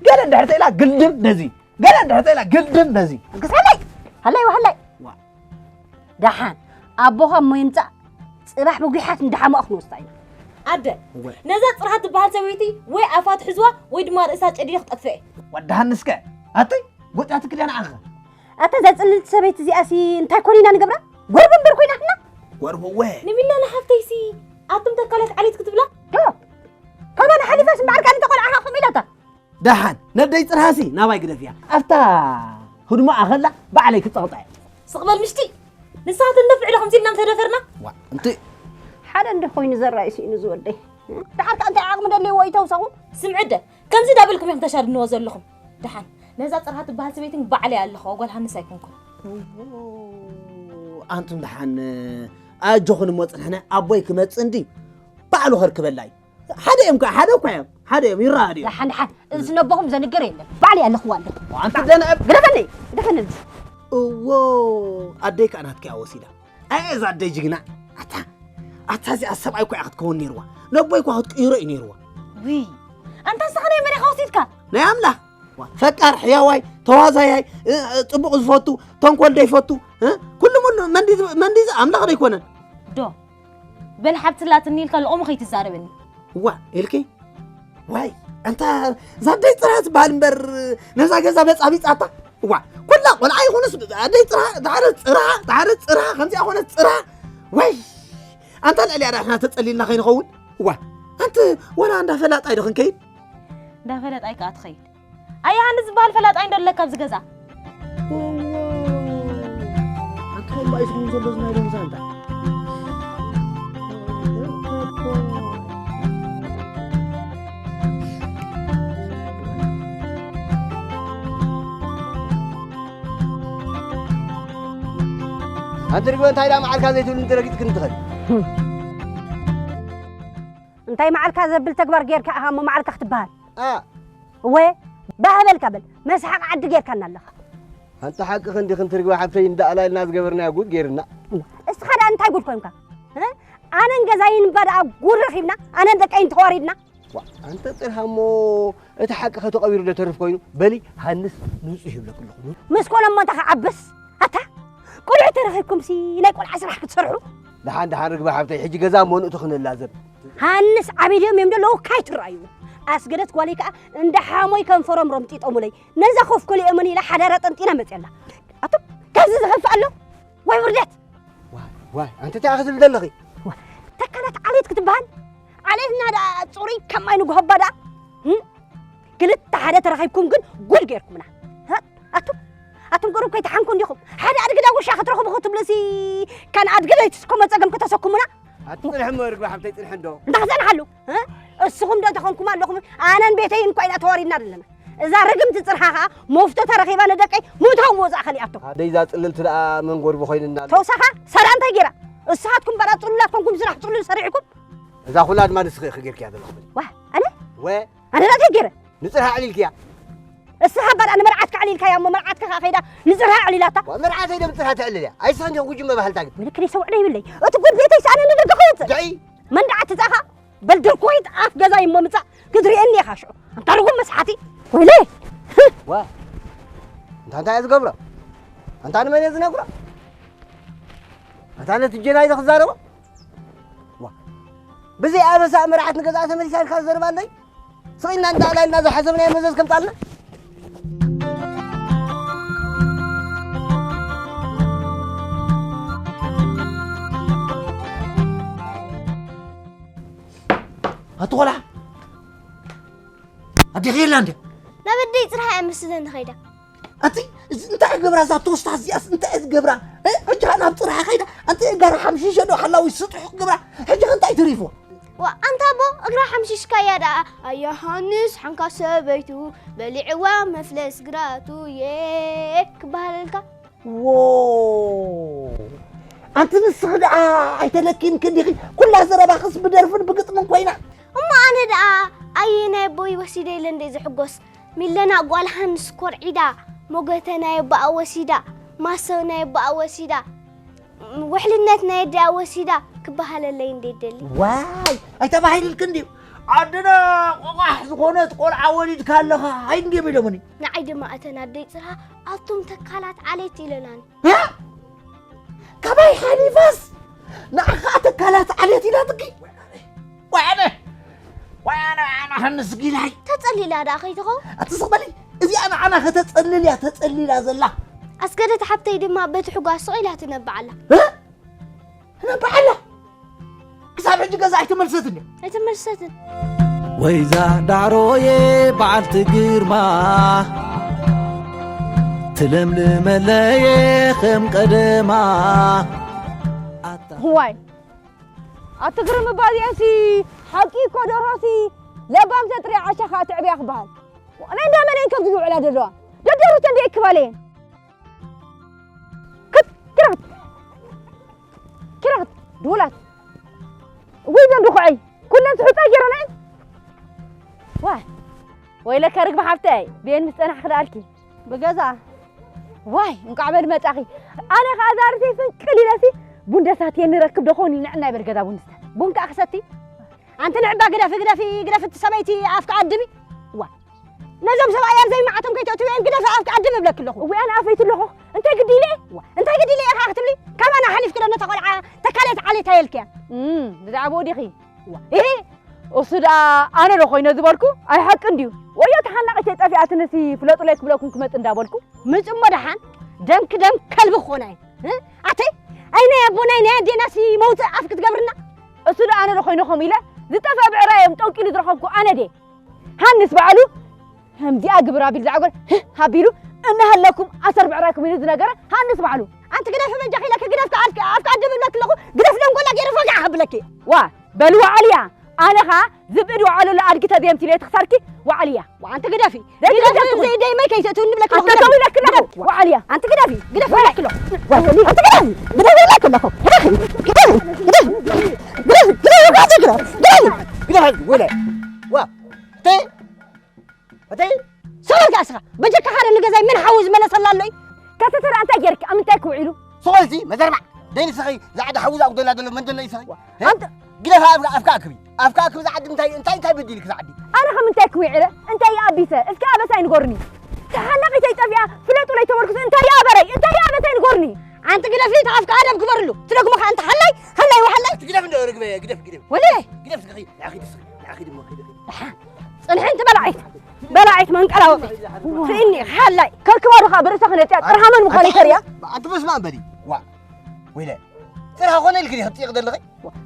ገለ እንድሕር ተኢላ ግልድም ነዚ፣ ገለ እንድሕር ተኢላ ግልድም ነዚ። ግስ ሃላይ፣ ሃላይ፣ ሃላይ። ዋ። ደሓን ኣቦኻ እሞ ይምጻእ፣ ጽባሕ ብጒሓት እንዳሓመቑ ክንወስዳ ኢና። ኣደ፣ እወ። ነዛ ጽርሃ ትበሃል ሰበይቲ ወይ ኣፋ ትሕዝዋ ወይ ድማ ርእሳ ጨዲደ ክጠፍእ እየ። ወዲ ሃንስከ፣ ኣተይ፣ ጎጫትኪ ደኣ ንዓኺ። ኣታ እዛ ጽልልቲ ሰበይቲ እዚኣሲ እንታይ ኮን ኢና ንገብራ? ጎርቢ እምበር ኮይናትና። ጎርቢ እወ። ንሚላ ንሓፍተይሲ ኣቱም ተካላት ዓሌት ክትብላ? ዶ፣ ካባና ሓሊፋስ እምበኣር ካልእ ተቆልዓኻ ከምኡ ኢላታ። ደሓን ነደይ ጽርሃሲ ናባይ ግደፍያ። ኣብታ ህድሞኣ ኸላ ባዕለይ ክጸቕጣ እየ። ስቕ በል ምሽቲ። ንስኻ ትነፍዕ ኢለ ከምዚ ኢልና ምተደፈርና? ዋ፣ እንቲ ሓደ እንደ ኮይኑ ዘራይ ስኢኑ ዝወደይ። ደሓር ከኣ እንታይ ዓቕሚ ደልይዎ እዩ ተውሳኹ? ስምዒ ኣደ፣ ከምዚ እንዳበልኩም ኢኹም ተሻድንዎ ዘለኹም። ደሓን ነዛ ጽርሃ ትበሃል ሰበይትን ባዕለይ ኣለኹ፣ ጓል ሃንስ ኣይኮንኩን። ኣንቱም ደሓን ኣጆኹን እሞ ጽንሕና፣ ኣቦይ ክመጽእ እንዲ ባዕሉ ከርክበላ እዩ። ሓደ እዮም ከ፣ ሓደ እኮ እዮም፣ ሓደ እዮም፣ ይረኣዱ እዮም። ደሓን፣ ደሓን፣ እዚ ነቦኹም ዘንገር የለን። ባዕለይ ኣለኽዋ ኣለኹ። ኣንቲ ደንዕብ። ግደፈኒ፣ ግደፈኒ። እዎ፣ ኣደይ ከኣ ናትኪ እያ ወሲዳ። ኣየ፣ እዛ ኣደይ ጅግና። ኣታ፣ ኣታ እዚኣ ሰብኣይ እኮ እያ ክትከውን ነይርዋ። ነቦይ እኳ ክትቅይሮ እዩ ነይርዋ። ውይ፣ ኣንታ ንስኻ ናይ መን ኢኻ ወሲድካ? ናይ ኣምላኽ። ዋ፣ ፈቃር፣ ሕያዋይ፣ ተዋዛያይ፣ እ፣ እ፣ ጽቡቕ ዝፈቱ፣ ተንኮል ደይፈቱ፣ እ፣ ኩሉ ሙሉ መንዲ፣ መንዲ ኣምላኽ ደይኮነን። ዶ፣ በል ሓብቲ ኣላትኒ ኢልካ ልቑሙ ከይትዛረበኒ። እዋ፣ ኢልኪ? ዋይ፣ ኣንታ እዛ ኣደይ ጽርሃ ትበሃል እምበር፣ ነዛ ገዛ በጻቢጻታ። እዋ፣ ኩላ ቆልዓ ይኹንስ ኣደይ ጽርሃ፣ ዳሕረ ጽርሃ፣ ዳሕረ ጽርሃ፣ ከምዚኣ ኾነት ጽርሃ። ዋይ፣ ኣንታ ልዕሊኣ ዳሕና ተጸሊልና ከይንኸውን። እዋ፣ ኣንቲ ወላ እንዳ ፈላጣይ ዶ ክንከይድ? እንዳ ፈላጣይ ከኣ ትኸይድ። ኣይ፣ ሃኒ ዝበሃል ፈላጣይ እንዶ ኣለካ ኣብዚ ገዛ? ኣንታ ኹም ባይስኩም ዘሎ ዝናይ ሎምዛ እንታ። ኣንቲ ርግበ እንታይ ደኣ መዓልካ ዘይትብል እንተ ረጊጽ ክንትኸል። እንታይ መዓልካ ዘብል ተግባር ጌርካ ኢኻ እሞ መዓልካ ክትበሃል? ኣ። እወ፣ ባህ በልካ በል፣ መስሓቕ ዓዲ ጌርካና ኣለኻ። ኣንታ ሓቂ ክንዲ ክንትርግባ ሓብተይ፣ እንዳ ኣላልና ዝገበርናዮ ጉድ ጌርና። እስኻ ደኣ እንታይ ጉድ ኮንካ? እ? ኣነን ገዛይን እባ ደኣ ጉድ ረኺብና፣ ኣነን ደቀይን ተዋሪድና። ዋ፣ ኣንተ ጽርሃ እሞ እቲ ሓቂ ከተቐቢሩ ዶ ተርፍ ኮይኑ? በሊ፣ ሃንስ ንጹህ ይብለኪ ኣለኹ። ምስ ኮነ እሞ እንታይ ክዓብስ? ኣታ፣ ቆልዑ ተረኺብኩምሲ ናይ ቆልዓ ስራሕ ክትሰርሑ? ደሓን፣ ደሓን ርግበ ሓብተይ፣ ሕጂ ገዛ እሞ ንእቱ ክንላዘብ። ሃንስ ዓቢዶም እዮም ዘለዉ፣ ካይትረኣዩ። ኣስገደት ጓለይ ከኣ እንዳ ሓሞይ ከንፈሮም ሮምጢጦሙለይ። ነዛ ኮፍ ኮሊኦምን ኢላ ሓዳራ ጠንጢና መጽያ ኣላ። ኣቱም፣ ካብዚ ዝኸፍእ ኣሎ? ወይ ውርደት! ዋይ፣ ዋይ፣ ኣንቲ እንታይ ኢኺ ትብሊ ዘለኺ? ዋ፣ ተካላት ዓሌት ክትበሃል? ዓሌትና ደኣ ጽሩይ ከማይ ንግሆባ ደኣ? ህም? ክልተ ሓደ ተራኺብኩም ግን ጉድ ጌርኩምና። ሀ? ኣቱም፣ ኣቱም ቁሩብ ከይትሓንኩ እንዲኹም። ሓደ ኣድጊ ዳጉሻ ክትረኽቡ ክትብሉሲ፣ ካን ኣድጊ ዘይትስከሞ ጸገም ክተሰኩሙና? ኣቲ ጽንሒ እሞ ርግቢ ሓብተይ፣ ጽንሒ እንዶ። እንታይ ክጸንሓሉ? እ? እስኹም ዶ ተኾንኩም ኣለኹም? ኣነን ቤተይን እኳ ኢና ተዋሪድና ዘለና። እዛ ርግምቲ ጽርሓ ኸኣ መፍቶ ተረኺባ ንደቀይ ምእታው ምወጻእ ከሊኣቶ። ኣደይ፣ እዛ ጽልልቲ ደኣ መንጎርቢ ኮይንና ኣሎ። ተውሳኻ ሰራ እንታይ ገይራ? እሳኻትኩም በራ ጽሉላት ኮንኩም ስራሕ ጽሉል ሰሪሕኩም። እዛ ኩላ ድማ ንስኺ ኢኺ ጌርክያ ዘለኹ። ዋ፣ ኣነ? ወ? ኣነ እንታይ ገይረ? ንጽርሓ ኣዕሊልክያ። እስኻ በራ ንመርዓትካ ኣዕሊልካያ እሞ መርዓትካ ከኣ ከይዳ ንጽርሓ ኣዕሊላታ። ዋ፣ መርዓተይ ደም ጽርሓ ተዕልልያ። ኣይስኽን ዲኹ ጉጅመ ባህልታ ግን። ወለክለይ ሰውዕደ ይብለይ። እቲ ጉድ ቤተይ ሰኣነ ንደገ ከወጽእ። ዳይ? መንደዓት ትጻኻ? በል ድርኮይት ኣፍ ገዛ እሞ ምጻእ ክትርእየኒ ኢኻ ሽዑ። ኣንታ ርጉም መስሓቲ። ወይለይ! ዋ! እንታ እንታይ እየ ዝገብሮ? ኣንታ ንመን እየ ዝነግሮ? ኣንታ ነቲ ጀናይ ክዛረቦ? ዋ! ብዘይ ኣበሳ መርዓት ንገዛኣ ተመሊሳ ኢልካ ዘረባ ኣለይ? ስቕ ኢልና እንዳእላልና ዝሓሰብናዮ መዘዝ ከምጻልና? ኣቲ ቆልዓ፣ ኣዴኺ የላ እንድያ? ናብ ኣደይ ጽርሓ እያ መስለኒ ኸይዳ። ኣቲ፣ እዚ እንታይ ገብራ እዛ ቶስታ እዚኣስ እንታይ እያ ዝገብራ? እ፣ ሕጂ ኸኣ ናብ ጽርሓ ኸይዳ፣ ኣንቲ እጋራ ሓምሺሸ ዶ ሓላዊ ስጡሕ ክገብራ? ሕጂ ኸ እንታይ ተሪፍዋ? ዋ፣ ኣንታ ኣቦ፣ እግራ ሓምሺሽካያ ደኣ። ኣያ ሃንስ ሓንካ ሰበይቱ፣ በሊዕዋ መፍለስ ግራቱ፣ የ፣ ክበሃለልካ። ዎ! ኣንቲ ንስኺ ደኣ ኣይተለኪን ክንዲኺ፣ ኩላ ዘረባኽስ ብደርፍን ብግጥምን ኮይና። እሞ ኣነ ደኣ ኣየ ናይ ኣቦይ ወሲደ ኢለ እንደ ዝሕጎስ፣ ሚለና ጓል ሃንስ ኮርዒዳ፣ ሞገተ ናይ ኣቦኣ ወሲዳ፣ ማሰው ናይ ኣቦኣ ወሲዳ፣ ውሕልነት ናይ ኣዲኣ ወሲዳ ክበሃለለይ እንደ ይደሊ። ዋይ! ኣይተባሂልልክን ድዩ? ዓድና ቆቋሕ ዝኾነት ቆልዓ ወሊድካ ኣለኻ፣ ኣይንድዮም ኢሎምኒ። ንዓይ ድማ እተን ኣደይ ጽርሃ ኣቱም ተካላት ዓሌት ኢለናኒ። እ? ካባይ ሓሊፋስ ንዓኻ ተካላት ዓሌት ኢላትኪ? ዋይ ኣነ፣ ዋይ ኣነ፣ ኣነ ሃንስ ጊላይ። ተጸሊላ ደኣ ከይትኸውን? ኣቲ ስቕ በሊ፣ እዚኣ ንዓና ከተጸልል እያ ተጸሊላ ዘላ። ኣስገደት ሓብተይ ድማ በቲ ሕጓ ስቕ ኢላ ትነብዕ ኣላ። እ? ትነብዕ ኣላ። ክሳብ ሕጂ ገዛ ኣይተመልሰትን እያ። ኣይተመልሰትን። ወይዛ ዳዕሮዬ በዓልቲ ግርማ፣ ትለምልመለየ ከም ቀደማ። ኣታ ዋይ፣ ኣትግርም እባ እዚኣሲ ሓቂ እኮ ደርሆሲ ለባም ተጥርያ ዓሻ ኸኣ ትዕብያ ክበሃል። ናይ እንዳ መን እየን ከምዚ ዝውዕላ ዘለዋ? ደደሩተን ደይ ክባል እየን። ክት፣ ኪራኽት፣ ኪራኽት፣ ድውላት። እውይ፣ ዘን ድኹዐይ፣ ኩለን ትሑጻ ጌረናይ። ዋይ፣ ወይለከ ርግቢ ሓፍተይ፣ ብኤን ምስ ጸናሕኺ ደኣልኪ። ብገዛ። ዋይ፣ እንቋዕ በል መጻኺ። ኣነ ኸኣ ዛርተይ ፍንቅል ኢለሲ፣ ቡን ደሳትየኒ ረክብ ዶ ኾን ኢልኒ ንዕናይ በል ገዛ ቡን ስተ። ቡን ከኣ ክሰቲ። ኣንቲ ንዕባ ግደፊ፣ ግደፊ፣ ግደፊ፣ እቲ ሰበይቲ ኣፍካ ኣድቢ። ዋ። ነዞም ሰብኣይ ኣብ ዘይመዓቶም ከይተእትውየን ግደፊ ኣፍካ ኣድቢ እብለኪ ኣለኹ። እወ፣ ኣነ ኣፈይቱ ኣለኹ። እንታይ ግዲ ኢለ? ዋ፣ እንታይ ግዲ ኢለ ኢኻ ክትብሊ? ካባና ሓሊፍኪ ዶ ነታ ቆልዓ ተካለት ዓሌት ኣየልክያ? እም፣ ብዛዕባኡ ዲኺ? ዋ፣ እሂ። እሱ ደኣ ኣነ ዶ ኮይነ ዝበልኩ? ኣይ ሓቂ እንድዩ። ወዮ ተሓናቒተይ ጠፊኣትንሲ ፍለጡለይ ክብለኩም ክመጽእ እንዳበልኩ። ምጽእ እሞ ደሓን ደምኪ ደም ከልቢ ክኾና እየ። እ? ኣተይ፣ ኣይ ናይ ኣቦናይ ናይ ኣዴናሲ መውጽእ ኣፍ ክትገብርና? እሱ ደኣ ኣነ ዶ ኮይነ ከምኡ ኢለ? ዝጠፍአ ብዕራይ እዮም ጠንቂሉ ዝረኸብኩ ኣነ ድየ? ሃንስ ባዕሉ ከምዚኣ ግብር ኣቢል ዛዕጎል ህህ ኣቢሉ እናሃለኩም ኣሰር ብዕራይኩም ኢሉ ዝነገረ ሃንስ ባዕሉ። ኣንቲ ግደፊ በጃኺ ኢለኪ ግደፍኪ ኣፍኪ ኣፍኪ ኣድብ እብለኪ ኣለኹ። ግደፍ ደንጎላ ገይረ ፈጋዕ ከብለኪ። ዋ በል ዋዕልያ ኣነ ኸኣ ዝብእድ ዋዕለሉ ኣድጊ ተብየምቲ ኢለ ትኽሳርኪ ዋዕልያ። ዋ ኣንቲ ግደፊ። ዘይትግደፍ ግደፊ ትኹን። ዘይደይመይ ከይትእትውኒ ብለኪ ኣለኹ። ኣንተ ግደፊ። ተው ኢለኪ ኣለኹ። ግደፊ። ዋዕልያ። ኣንቲ ግደፊ። ግደፊ ወላ። ብለኪ ኣለኹ። ዋ በል ኣንቲ ግደፊ። ግደፊ ብለኪ ኣለኹ። ግደፊ። ግደፊ። ግደፊ። ግደፊ። ግደፊ። ግደፊ። ግደፊ። ግደፊ። ግደፊ። ወላ። ዋ ተይ። ኣተይ ሰበልካ እስኻ በጀካ ሓደ ንገዛይ መን ሓዊ ዝመለሰላ ኣሎ እዩ? ከተተራ እንታይ ጌርካ? ኣብ ምንታይ ክውዒሉ? ስቕ በልሲ መዘርባዕ። ደይ ንስኺ ዛዕዳ ሓዊ ዝኣጉደላ ዘሎ መን ዘሎ እዩ ስኺ? ዋ፣ እ? ኣንተ ግደፍ ኣፍካ፣ ኣፍካ ኣክቢ። ኣፍካ ኣክቢ። ዛዕዲ እንታይ፣ እንታይ፣ እንታይ በዲልክ ዛዕዲ? ኣነ ከም እንታይ ክውዒለ? እንታይ ይኣቢሰ? እስኪ ኣበሳይ ንገሩኒ። ተሓናቒተይ ጠፊኣ ፍለጡለይ ተመርኩሱ እንታይ ይኣበረይ? እንታይ ይኣበሰይ ንገሩኒ። ኣንቲ ግደፊ፣ እቲ ኣፍካ ኣደብ ግበርሉ። ትደግሞ ከኣ ኣንቲ ሃላይ፣ ሃላይ ወሃላይ። ግደፍ እንዶ ርግበ፣ ግደፍ፣ ግደፍ። ወለ ግደፍ እስኪ፣ ንኣኺ ድስኺ፣ ንኣኺ ድሞ፣ ኺድ፣ ኺድ። ደሓን። ጽንሒ እንት በላዒት በላዒት መንቀላወጢ ስእኒ ሓላይ ከክባዱ ኸዓ ብርእሳ ክነጥያ ጥርሃመን ምዃነ ይተርያ። ኣቲ በስማ በሊ ዋ ወይለ ጥርሃ ኾነ ኢልክ ዲኺ ትጥይቕ ዘለኺ?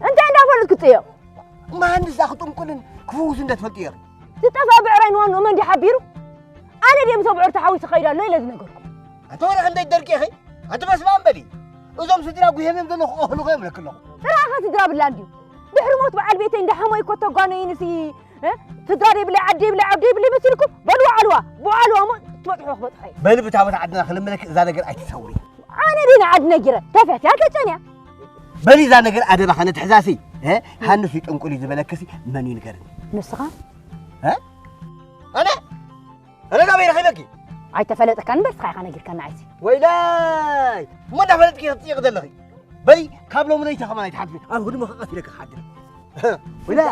እንታይ እንዳፈሉት ክጥየቕ? እማ ሃንስ እዛ ክጥንቁልን ክፍውስ እንደ ትፈልጥ እየ። ዝጠፍአ ብዕራይ ንዋንኡ መን ድዩ ሓቢሩ? ኣነ ድየ ምስ ኣብዑር ተሓዊሱ ኸይዱ ኣሎ ኢለ ዝነገርኩም። ኣቲ ወረ ክንደይ ደርቂ ኢኺ? ኣቲ በስማ በሊ እዞም ስድራ ጉሄም እዮም ዘለኹ ክቐህሉኹ እዮም ለክለኹ። ጥራኻ ስድራ ብላ እንድዩ። ድሕሪ ሞት በዓል ቤተይ እንዳሓሞይ እኮ ተጓነዩንሲ እ? ስድራ ደይብለይ ዓዲ ይብለይ ዓዲ ይብለይ መሲልኩም በልዋ ዓልዋ ብዓልዋ እሞ ትበፅሑ ክበፅሖ እዩ። በሊ ብታቦት ዓድና ክልምነክ እዛ ነገር ኣይትሰውሪ። ኣነ ድየ ንዓዲ ነጊረ ተፈትያ ተጨንያ። በሊ እዛ ነገር ኣደባኻ ነትሕዛሲ እ? ሃንሱ ይጥንቁል እዩ ዝበለክሲ መን እዩ ንገርኒ። ንስኻ? እ? ኣነ? ኣነ ናበይ ረኺበኪ? ኣይተፈለጠካን እምበር ንስኻ ኢኻ ነጊርካኒ ንዓይሲ። ወይላይ እሞ እንዳፈለጥኪ ክትጥይቂ ዘለኺ። በሊ ካብ ሎሚ ለይቲ ከማን ኣይትሓድሪ ኣብ ህድሞ ከቐቲለኪ ክሓድር። ወይላ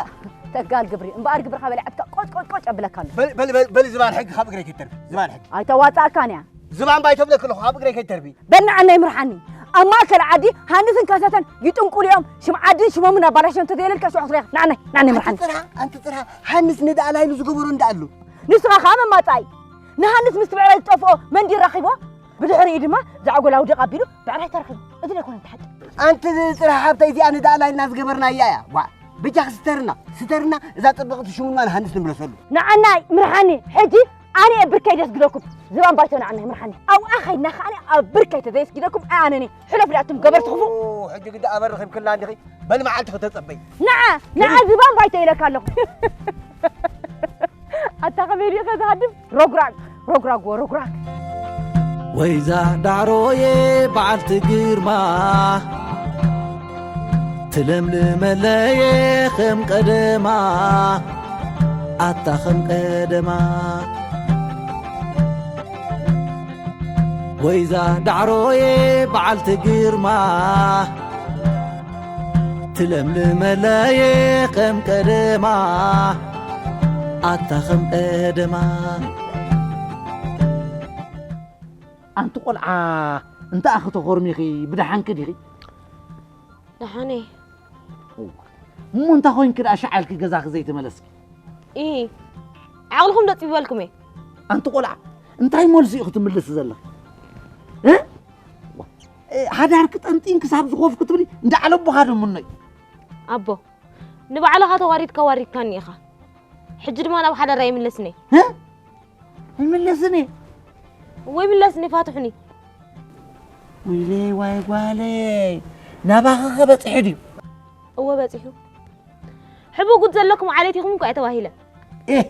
ተጋል ግብሪ እምበኣር ግብርኻ በሊዓትካ ቆጭ ቆጭ ቆጭ ኣብለካ ኣሎ። በሊ በሊ በሊ በሊ ዝባን ሕጊ ካብ እግረይ ከይተርፊ ዝባን ሕጊ። ኣይተዋጻእካን እያ። ዝባን ባይቶ ብለኪ ኣለኹ ካብ እግረይ ከይተርፊ። በል ንዓናይ ምርሓኒ ኣብ ማእከል ዓዲ ሃንስን ከሰተን ይጥንቁሉ እዮም ሽም ዓድን ሽሞምን ኣባላሽዮም እንተዘየለልካ ሽዑ ክትሪኣ ንዓናይ ንዓናይ ምርሓኒ። ኣንቲ ጥራ ኣንቲ ጥራ ሃንስ ንደኣ ላይሉ ዝገበሮ እንዳ ኣሎ። ንስኻ ኸኣ መማጻኢ ንሃንስ ምስቲ ብዕራይ ዝጠፍኦ መን ድዩ ረኺቦ? ብድሕሪኡ ድማ ዛዕጎል ኣውዲቕ ኣቢሉ ብዕራይ ተረኺቡ። እዚ ዶ ኣይኮነን እቲ ሓቂ? ኣንቲ ጥራሕ ሃብተይ እዚኣ ንደኣ ላይልና ዝገበርናያ እያ። ዋእ ብጃኺ ስተርና ስተርና እዛ ጽብቕቲ ሽሙንማ ንሃንስ ንምለሰሉ። ንዓናይ ምርሓኒ ሕጂ ኣነ እየ ብርከይ ደስግደኩም። ዝባን ባይቶ ንዓናይ ምርሓኒ። ኣብኣ ኸይድና ከኣ ኣብ ብርከይ ተዘየስጊደኩም ኣይ ኣነኒ። ሕለፉ ዳኣ ኣቱም ገበርቲ ክፉእ። ሕጂ ግዳ ኣበር ረኺብክላ እንዲኺ። በሊ መዓልቲ ክተጸበይ። ንዓ ንዓ ዝባን ባይቶ ኢለካ ኣለኹ። ኣታ ከመይ ሪእኻ ዝሃድም ሮግራግ ሮግራግ ወሮግራግ። ወይዛ ዳዕሮየ በዓልቲ ግርማ ትለምልመለየ ከም ቀደማ ኣታ ከም ቀደማ። ወይዛ ዳዕሮየ በዓልቲ ግርማ ትለምልመለየ ከም ቀደማ ኣታ ከም ቀደማ። ኣንቲ ቆልዓ እንተ ኣኺ ተኾርሚኺ ብደሓንኪ ዲኺ? ደሓነ። እሞ እንታይ ኮይንኪ ደኣ ሻዕ ኢልኪ ገዛኺ ዘይተመለስኪ? ኢ ዓቕልኹም ዶ ፂቢበልኩም እየ? ኣንቲ ቆልዓ እንታይ መልሲ ኢኺ ትምልሲ ዘለኺ? እ? ሓዳርኪ ጠንጢን ክሳብ ዝኾፍ ክትብሊ እንዳ ዓለቦኻ ዶ ምኖይ? ኣቦ ንባዕልኻ ተዋሪድካ ዋሪድካኒ ኢኻ። ሕጂ ድማ ናብ ሓዳር ኣይምለስን እየ። እ? ኣይምለስን እየ። ወይ ምለስኒ ፋትሑኒ። ወይለይ ዋይ ጓለይ ናባኺ ኸ በፂሑ ድዩ? እወ በፂሑ። ሕቡጉት ዘለኩም ዓሌት ኢኹም እኮ እየ ተባሂለ። ኤህ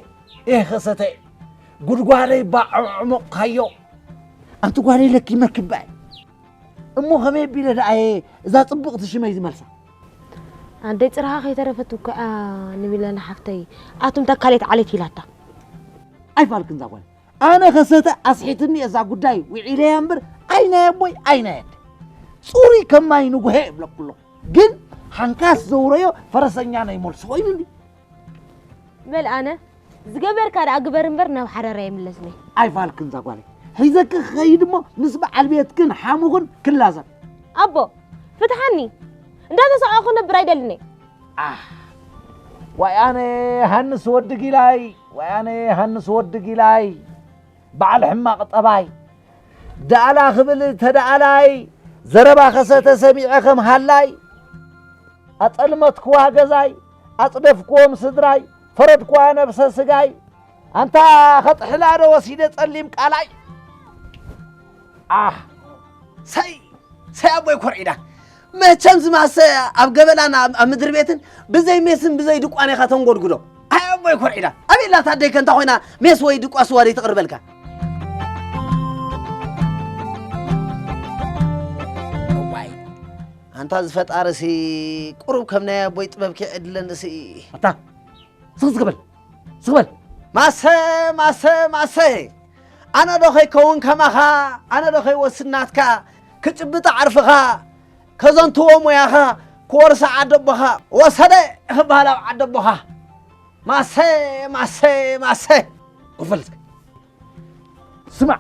ኤህ ኸሰተ ጉድጓደይ ባዕዕሞቕካዮ። ኣንቲ ጓለይ ለኪመኪ እምበኣይ። እሞ ከመይ ኣቢለ ደኣ እየ እዛ ጽብቕቲ ሽመይ ዝመልሳ? ኣደይ ጽርሃ ከይተረፈት እኮ እያ ንሚለና ሓፍተይ ኣቱም ተካሌት ዓሌት ኢላታ። ኣይፋልክን እዛ ጓል። ኣነ ከሰተ ኣስሒትኒ እዛ ጉዳይ ውዒለያ እምበር ኣይ ናይ ኣቦይ ኣይ ናይ ኣደይ። ጽሩይ ከም ማይ ንጉሄ እብለኩ ኣለኹ። ግን ሓንካስ ዘውረዮ ፈረሰኛ ናይ መልሲ ኮይኑኒ። በል ኣነ ዝገበርካ ደኣ ግበር እምበር ናብ ሓዳር ኣይምለስን እየ። ኣይፋልክን እዛ ጓለይ። ሒዘኪ ክኸይድ እሞ ምስ በዓል ቤትክን ሓሙኽን ክላዘብ። ኣቦ ፍትሓኒ እንዳተሳቐኹ ክነብር ኣይደልን እየ። ኣህ ዋይ ኣነ ሃንስ ወዲ ጊላይ ዋይ ኣነ ሃንስ ወዲ ጊላይ በዓል ሕማቕ ጠባይ ዳእላ ክብል ተዳእላይ ዘረባኸሰ ተሰሚዐ ከም ሃላይ ኣጸልመትክዋ ገዛይ ኣጽደፍክዎም ስድራይ ፈረድክዋ ነብሰ ስጋይ ኣንታ ኸጥሕላ ዶ ወሲደ ጸሊም ቃላይ ኣህ ሰይ ሰይ ኣቦይ ኮርዒዳ መቸም ዝማሰ ኣብ ገበላን ኣብ ምድሪ ቤትን ብዘይ ሜስን ብዘይ ድቋን ኢኻ ተንጎድጉዶ ኣይ ኣቦይ ኮርዒዳ ኣበይ ኣላ ኣደይከ እንታ ኮይና ሜስ ወይ ድቋ ስዋ ደይ ትቕርበልካ ኣንታ ዝፈጣርሲ ቁሩብ ከም ናይ ኣቦይ ጥበብ ከይዕድለንሲ ኣታ ስቕ ዝበል ስቕ በል። ማሰ ማሰ ማሰ ኣነ ዶ ከይከውን ከማኻ ኣነ ዶ ከይወስን ናትካ ክጭብጥ ዓርፍኻ ከዘንትዎ ሞያኻ ክወርሳ ዓደቦኻ ወሰደ ክበሃል ኣብ ዓደቦኻ ማሰ ማሰ ማሰ ክፈልጥ ስማዕ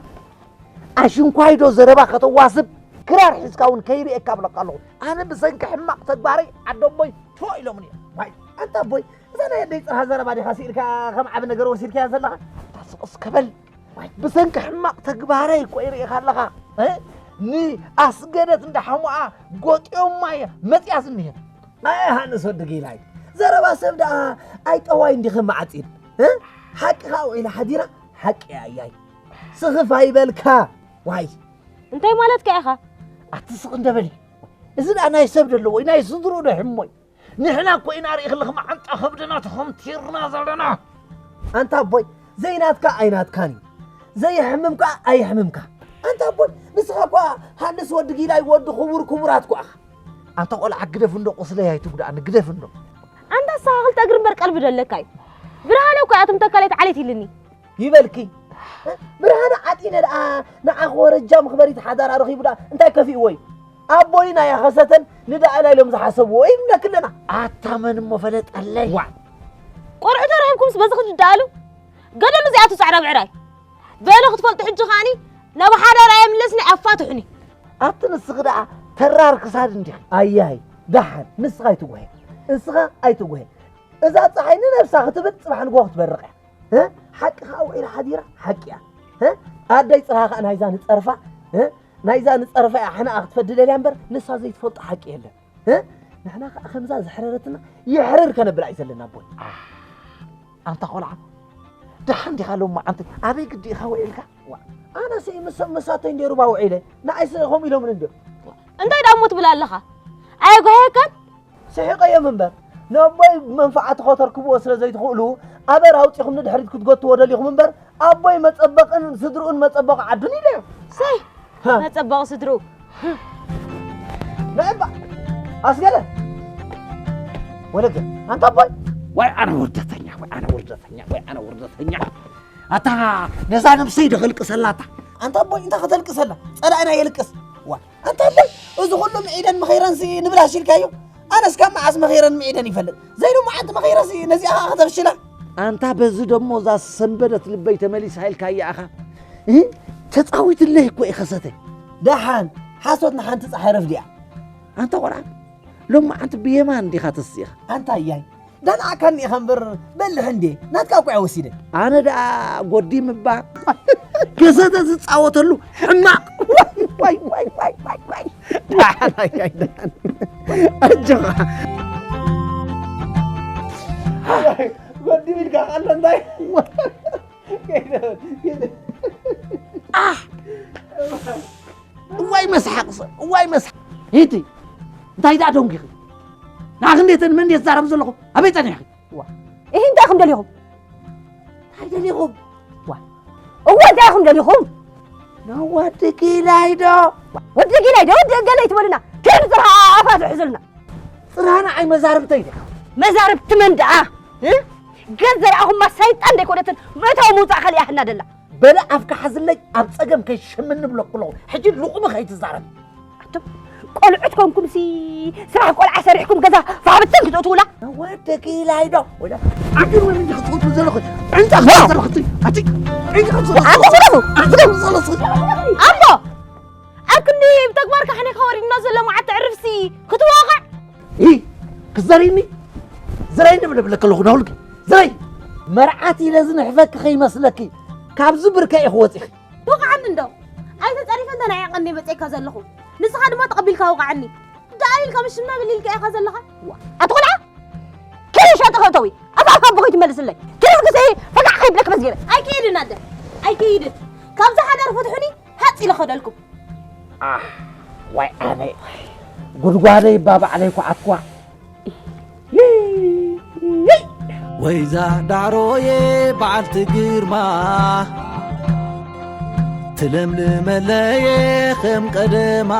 ኣሽንኳይ ዶ ዘረባ ከተዋስብ ክራር ሒዝካ እውን ከይርእየካ ብለካ ኣለኹ ኣነ ብሰንኪ ሕማቕ ተግባረይ ዓደቦይ ትፎ ኢሎምኒ እዮም ኣንታ ኣቦይ እዛ ናይ ኣደይ ጽርሃ ዘረባ ዲኻ ስኢልካ ከም ዓቢ ነገር ወሲድካያ ዘለኻ? ኣታ ስቕ እስከ በል። ዋይ፣ ብሰንኪ ሕማቕ ተግባረይ እኮ ይርእኻ ኣለኻ። እ? ንኣስገደት እንዳ ሓሙኣ ጎጥዮማ እየ መጽያስ እኒሀ። ኣይ ሃንስ ወዲ ጊላይ፣ ዘረባ ሰብ ደኣ ኣይጠዋይ እንዲኺ መዓጺድ። እ? ሓቂ ኸኣ ውዒላ ሓዲራ፣ ሓቂ እያ እያይ። ስኽፍ ኣይበልካ። ዋይ። እንታይ ማለትካ ኢኻ? ኣቲ ስቕ እንደ በሊ። እዚ ደኣ ናይ ሰብ ደለዎ፣ ናይ ስድርኡ ዶ ሕሞይ? ንሕና እኮ ኢና ርኢኽልኽ መዓንጣ ከብድና ተኸምቲርና ዘለና። ኣንታ ኣቦይ፣ ዘይናትካ ኣይናትካን እዩ። ዘየሕምምካ ኣየሕምምካ። ኣንታ ኣቦይ፣ ንስኻ እኳ ሃንስ ወዲ ጊላይ ወዲ ክቡር ክቡራት እኳ ኢኻ። ኣንታ ቆልዓ ግደፍ እንዶ ቁስለይ ኣይትጉዳእኒ፣ ግደፍ እንዶ። ኣንታ ንስኻ ክልተ እግሪ እምበር ቀልቢ ደለካ እዩ። ብርሃነ እኮ እያ እቶም ተካለይት ዓሌት ኢልኒ። ይበልኪ። ብርሃነ ዓጢነ ደኣ ንዓኺ ወረጃ መኽበሪት ሓዳራ ረኺቡ ደኣ እንታይ ከፊእዎ እዩ? ኣቦይና እያ ኸሰተን ንደኣላ ኢሎም ዝሓሰብዎ ኢልናኪ ኣለና። ኣታ መን እሞ ፈለጠለይ? ዋዕ። ቆርዑ ተረኺብኩምስ በዚ ክትደኣሉ? ገደሉ እዚኣቱ ጻዕዳ ብዕራይ። በሉ ክትፈልጡ ሕጂ ከኣኒ ናብ ሓዳራ የምለስኒ ኣፋትሑኒ። ኣቲ ንስኺ ደኣ ተራር ክሳድ እንዲኺ። ኣያይ፣ ደሓን ንስኻ ኣይትጉሄ። ንስኻ ኣይትጉሄ። እዛ ጸሓይ ንነብሳ ክትብል ጽባሕ ንግሆ ክትበርቕ እያ። እ? ሓቂ ከኣ ውዒላ ሓዲራ ሓቂ እያ። እ? ኣደይ ጽርሃ ከኣ ናይዛ ንጸርፋ፣ እ? ናይዛ ንጸርፋ እያ ሕነኣ ክትፈዲ ደልያ እምበር ንሳ ዘይትፈልጦ ሓቂ የለን። እ? ንሕና ከኣ ከምዛ ዘሕረረትና የሕርር ከነብላ እዩ ዘለና ኣቦይ። ኣንታ ቆልዓ፣ ደሓን ዲኻ ሎማዓንቲ? ኣበይ ግዲ ኢኻ ውዒልካ? ዋ፣ ኣነስ ምስ-፣ ምሳተይ እንደ ሩባ ውዒለ፣ ንኣይስ ከምኡ ኢሎምኒ እንድዮም። እንታይ ደኣ እሞ ትብል ኣለኻ? ኣየጓህየካን? ስሒቐዮም እምበር፣ ነቦይ ብመንፈዓቲ ከተርክብዎ ስለ ዘይትኽእሉ፣ ኣበር ኣውጺኹም ንድሕሪት ክትጎትዎ ደሊኹም እምበር፣ ኣቦይ መጸበቕን ስድርኡን መጸበቒ ዓዱን ኢለዮም። ሰይ፣ ሃ። መጸበቒ ስድርኡ። ንዕባ፣ ኣስገለ። ወለገ፣ ኣንታ ኣቦይ። ዋይ ኣነ ውርደተኛ፣ ዋይ ኣነ ውርደተኛ፣ ዋይ ኣነ ውርደተኛ። ኣታ ነዛ ነብሰይ ዶ ከልቅሰላ ኣታ? ኣንታ ኣቦይ፣ እንታይ ከተልቅሰላ? ጸላኢና የልቅስ። ዋ፣ ኣንታ ኣቦይ፣ እዚ ኩሉ ምዒደን መኸይረንሲ ንብላሽ ኢልካዮ? ኣነስ ካብ መዓስ መኸይረን ምዒደን ይፈልጥ? ዘይሎማዓንቲ መኸይረሲ ነዚኣ ኸኣ ከተብሽላ? ኣንታ በዚ ደሞ እዛ ሰንበደት ልበይ ተመሊሳ ኢልካያ ኢኻ። እ? ተጻዊትለይ እኮ ኢኸ ሰተ። ደሓን፣ ሓሶት ንሓንቲ ጸሓይ ረፍዲያ። ኣንታ ቆልዓ፣ ሎማዓንቲ ብየማን ዲኻ ተሲእኻ? ኣንታ እያይ፣ ዳንዓካኒ ኢኻ እምበር በልሕ እንዴ፣ ናትካ እኮ እያ ወሲደ። ኣነ ደኣ ጎዲም እባ ከሰተ ዝጻወተሉ ሕማቕ። ዋይ፣ ዋይ፣ ዋይ፣ ዋይ፣ ዋይ፣ ዋይ። ደሓን፣ ኣይ፣ ኣይ፣ ደሓን። ኣጆኻ። ጎዲም ኢልካ ቃል እንታይ? ኣህ! እዋይ መስሓቕ፣ እዋይ መስሓቕ። ሂቲ፣ እንታይ ደኣ ደንጊኺ? ንዓኺ እንዴት መን እንዴት ዛረብ ዘለኹ? ኣበይ ጸኒሕኺ? ዋ፣ እሂ እንታይ ኢኹም ደሊኹም? እንታይ ደሊኹም? ዋ፣ እወ እንታይ ኢኹም ደሊኹም? ንወዲ ጊላይ ዶ? ዋ፣ ወዲ ጊላይ ዶ? ወዲ ገለ ኣይትበሉና። ኪዱ ጽርሃ ኣፋ ትሕዙልና። ጽርሃ ንዓይ መዛርብተይ ዲኻ? መዛርብቲ መን ደኣ? እ? ገል ዘርኣኹማ ሰይጣን ደይኮነትን ምእታው ምውጻእ ከሊኣህና ደላ። በለ ኣፍካ ሓዝለይ፣ ኣብ ጸገም ከይትሸምኒ ብለኩ ኣለኹ። ሕጂ ልቑሚ ከይትዛረብ። ኣቱም ቆልዑት ኮንኩምሲ ስራሕ ቆልዓ ሰሪሕኩም ገዛ ፋሕብትን ክትእትውላ። ወዲ ጊላይ ዶ? ወላ ኣግር ወይ እንዲ ክትፈቱ ዘለኹ። ዕንታ ዋ! ዘለኹ። ኣቲ፣ ዕንታ ዘለኹ። ኣቲ ዘለኹ። ኣቲ ዘለኹ። ኣሞ፣ ኣብ ክንዲ ብተግባር ካሕኔ ከወሪድና ዘሎ መዓት ዕርፍሲ ክትዋቕዕ። ኢ፣ ክዘሪኒ? ዝረይኒ ብለ ብለክ ኣለኹ ናውልቂ። ዝረይ! መርዓት ኢለ ዝንሕፈኪ ከይመስለኪ። ካብዚ ብርከ ኢኹ ወፂኺ። ወቕዓኒ እንዶ። ኣይተጸሪፈ እንተ ናይ ዓቐኒ መጺእካ ዘለኹ። ንስኻ ድማ ተቐቢልካ ወቕዓኒ። ደኣ ኢልካ ምሽና ብል ኢልካ ኢኻ ዘለኻ። ዋ፣ ኣቲ ቆልዓ! ኪዲ ሸጢ ከእተዊ። ኣፍ ኣፍ ኣቦ ከይትመልስለይ። ኪዲ ግዜ ፈጋዕ ከይብለክ በዚረ። ኣይከይድን ኣደ። ኣይከይድን። ካብዛ ሓዳር ፍትሑኒ ሃጽ ኢለ ከደልኩም። ኣህ፣ ዋይ ኣነ። ጉድጓደይ እባ ባዕለይ ኳዓትኳ። ወይዛ ዳዕሮየ በዓልቲ ግርማ፣ ትለምልመለየ ከም ቀደማ፣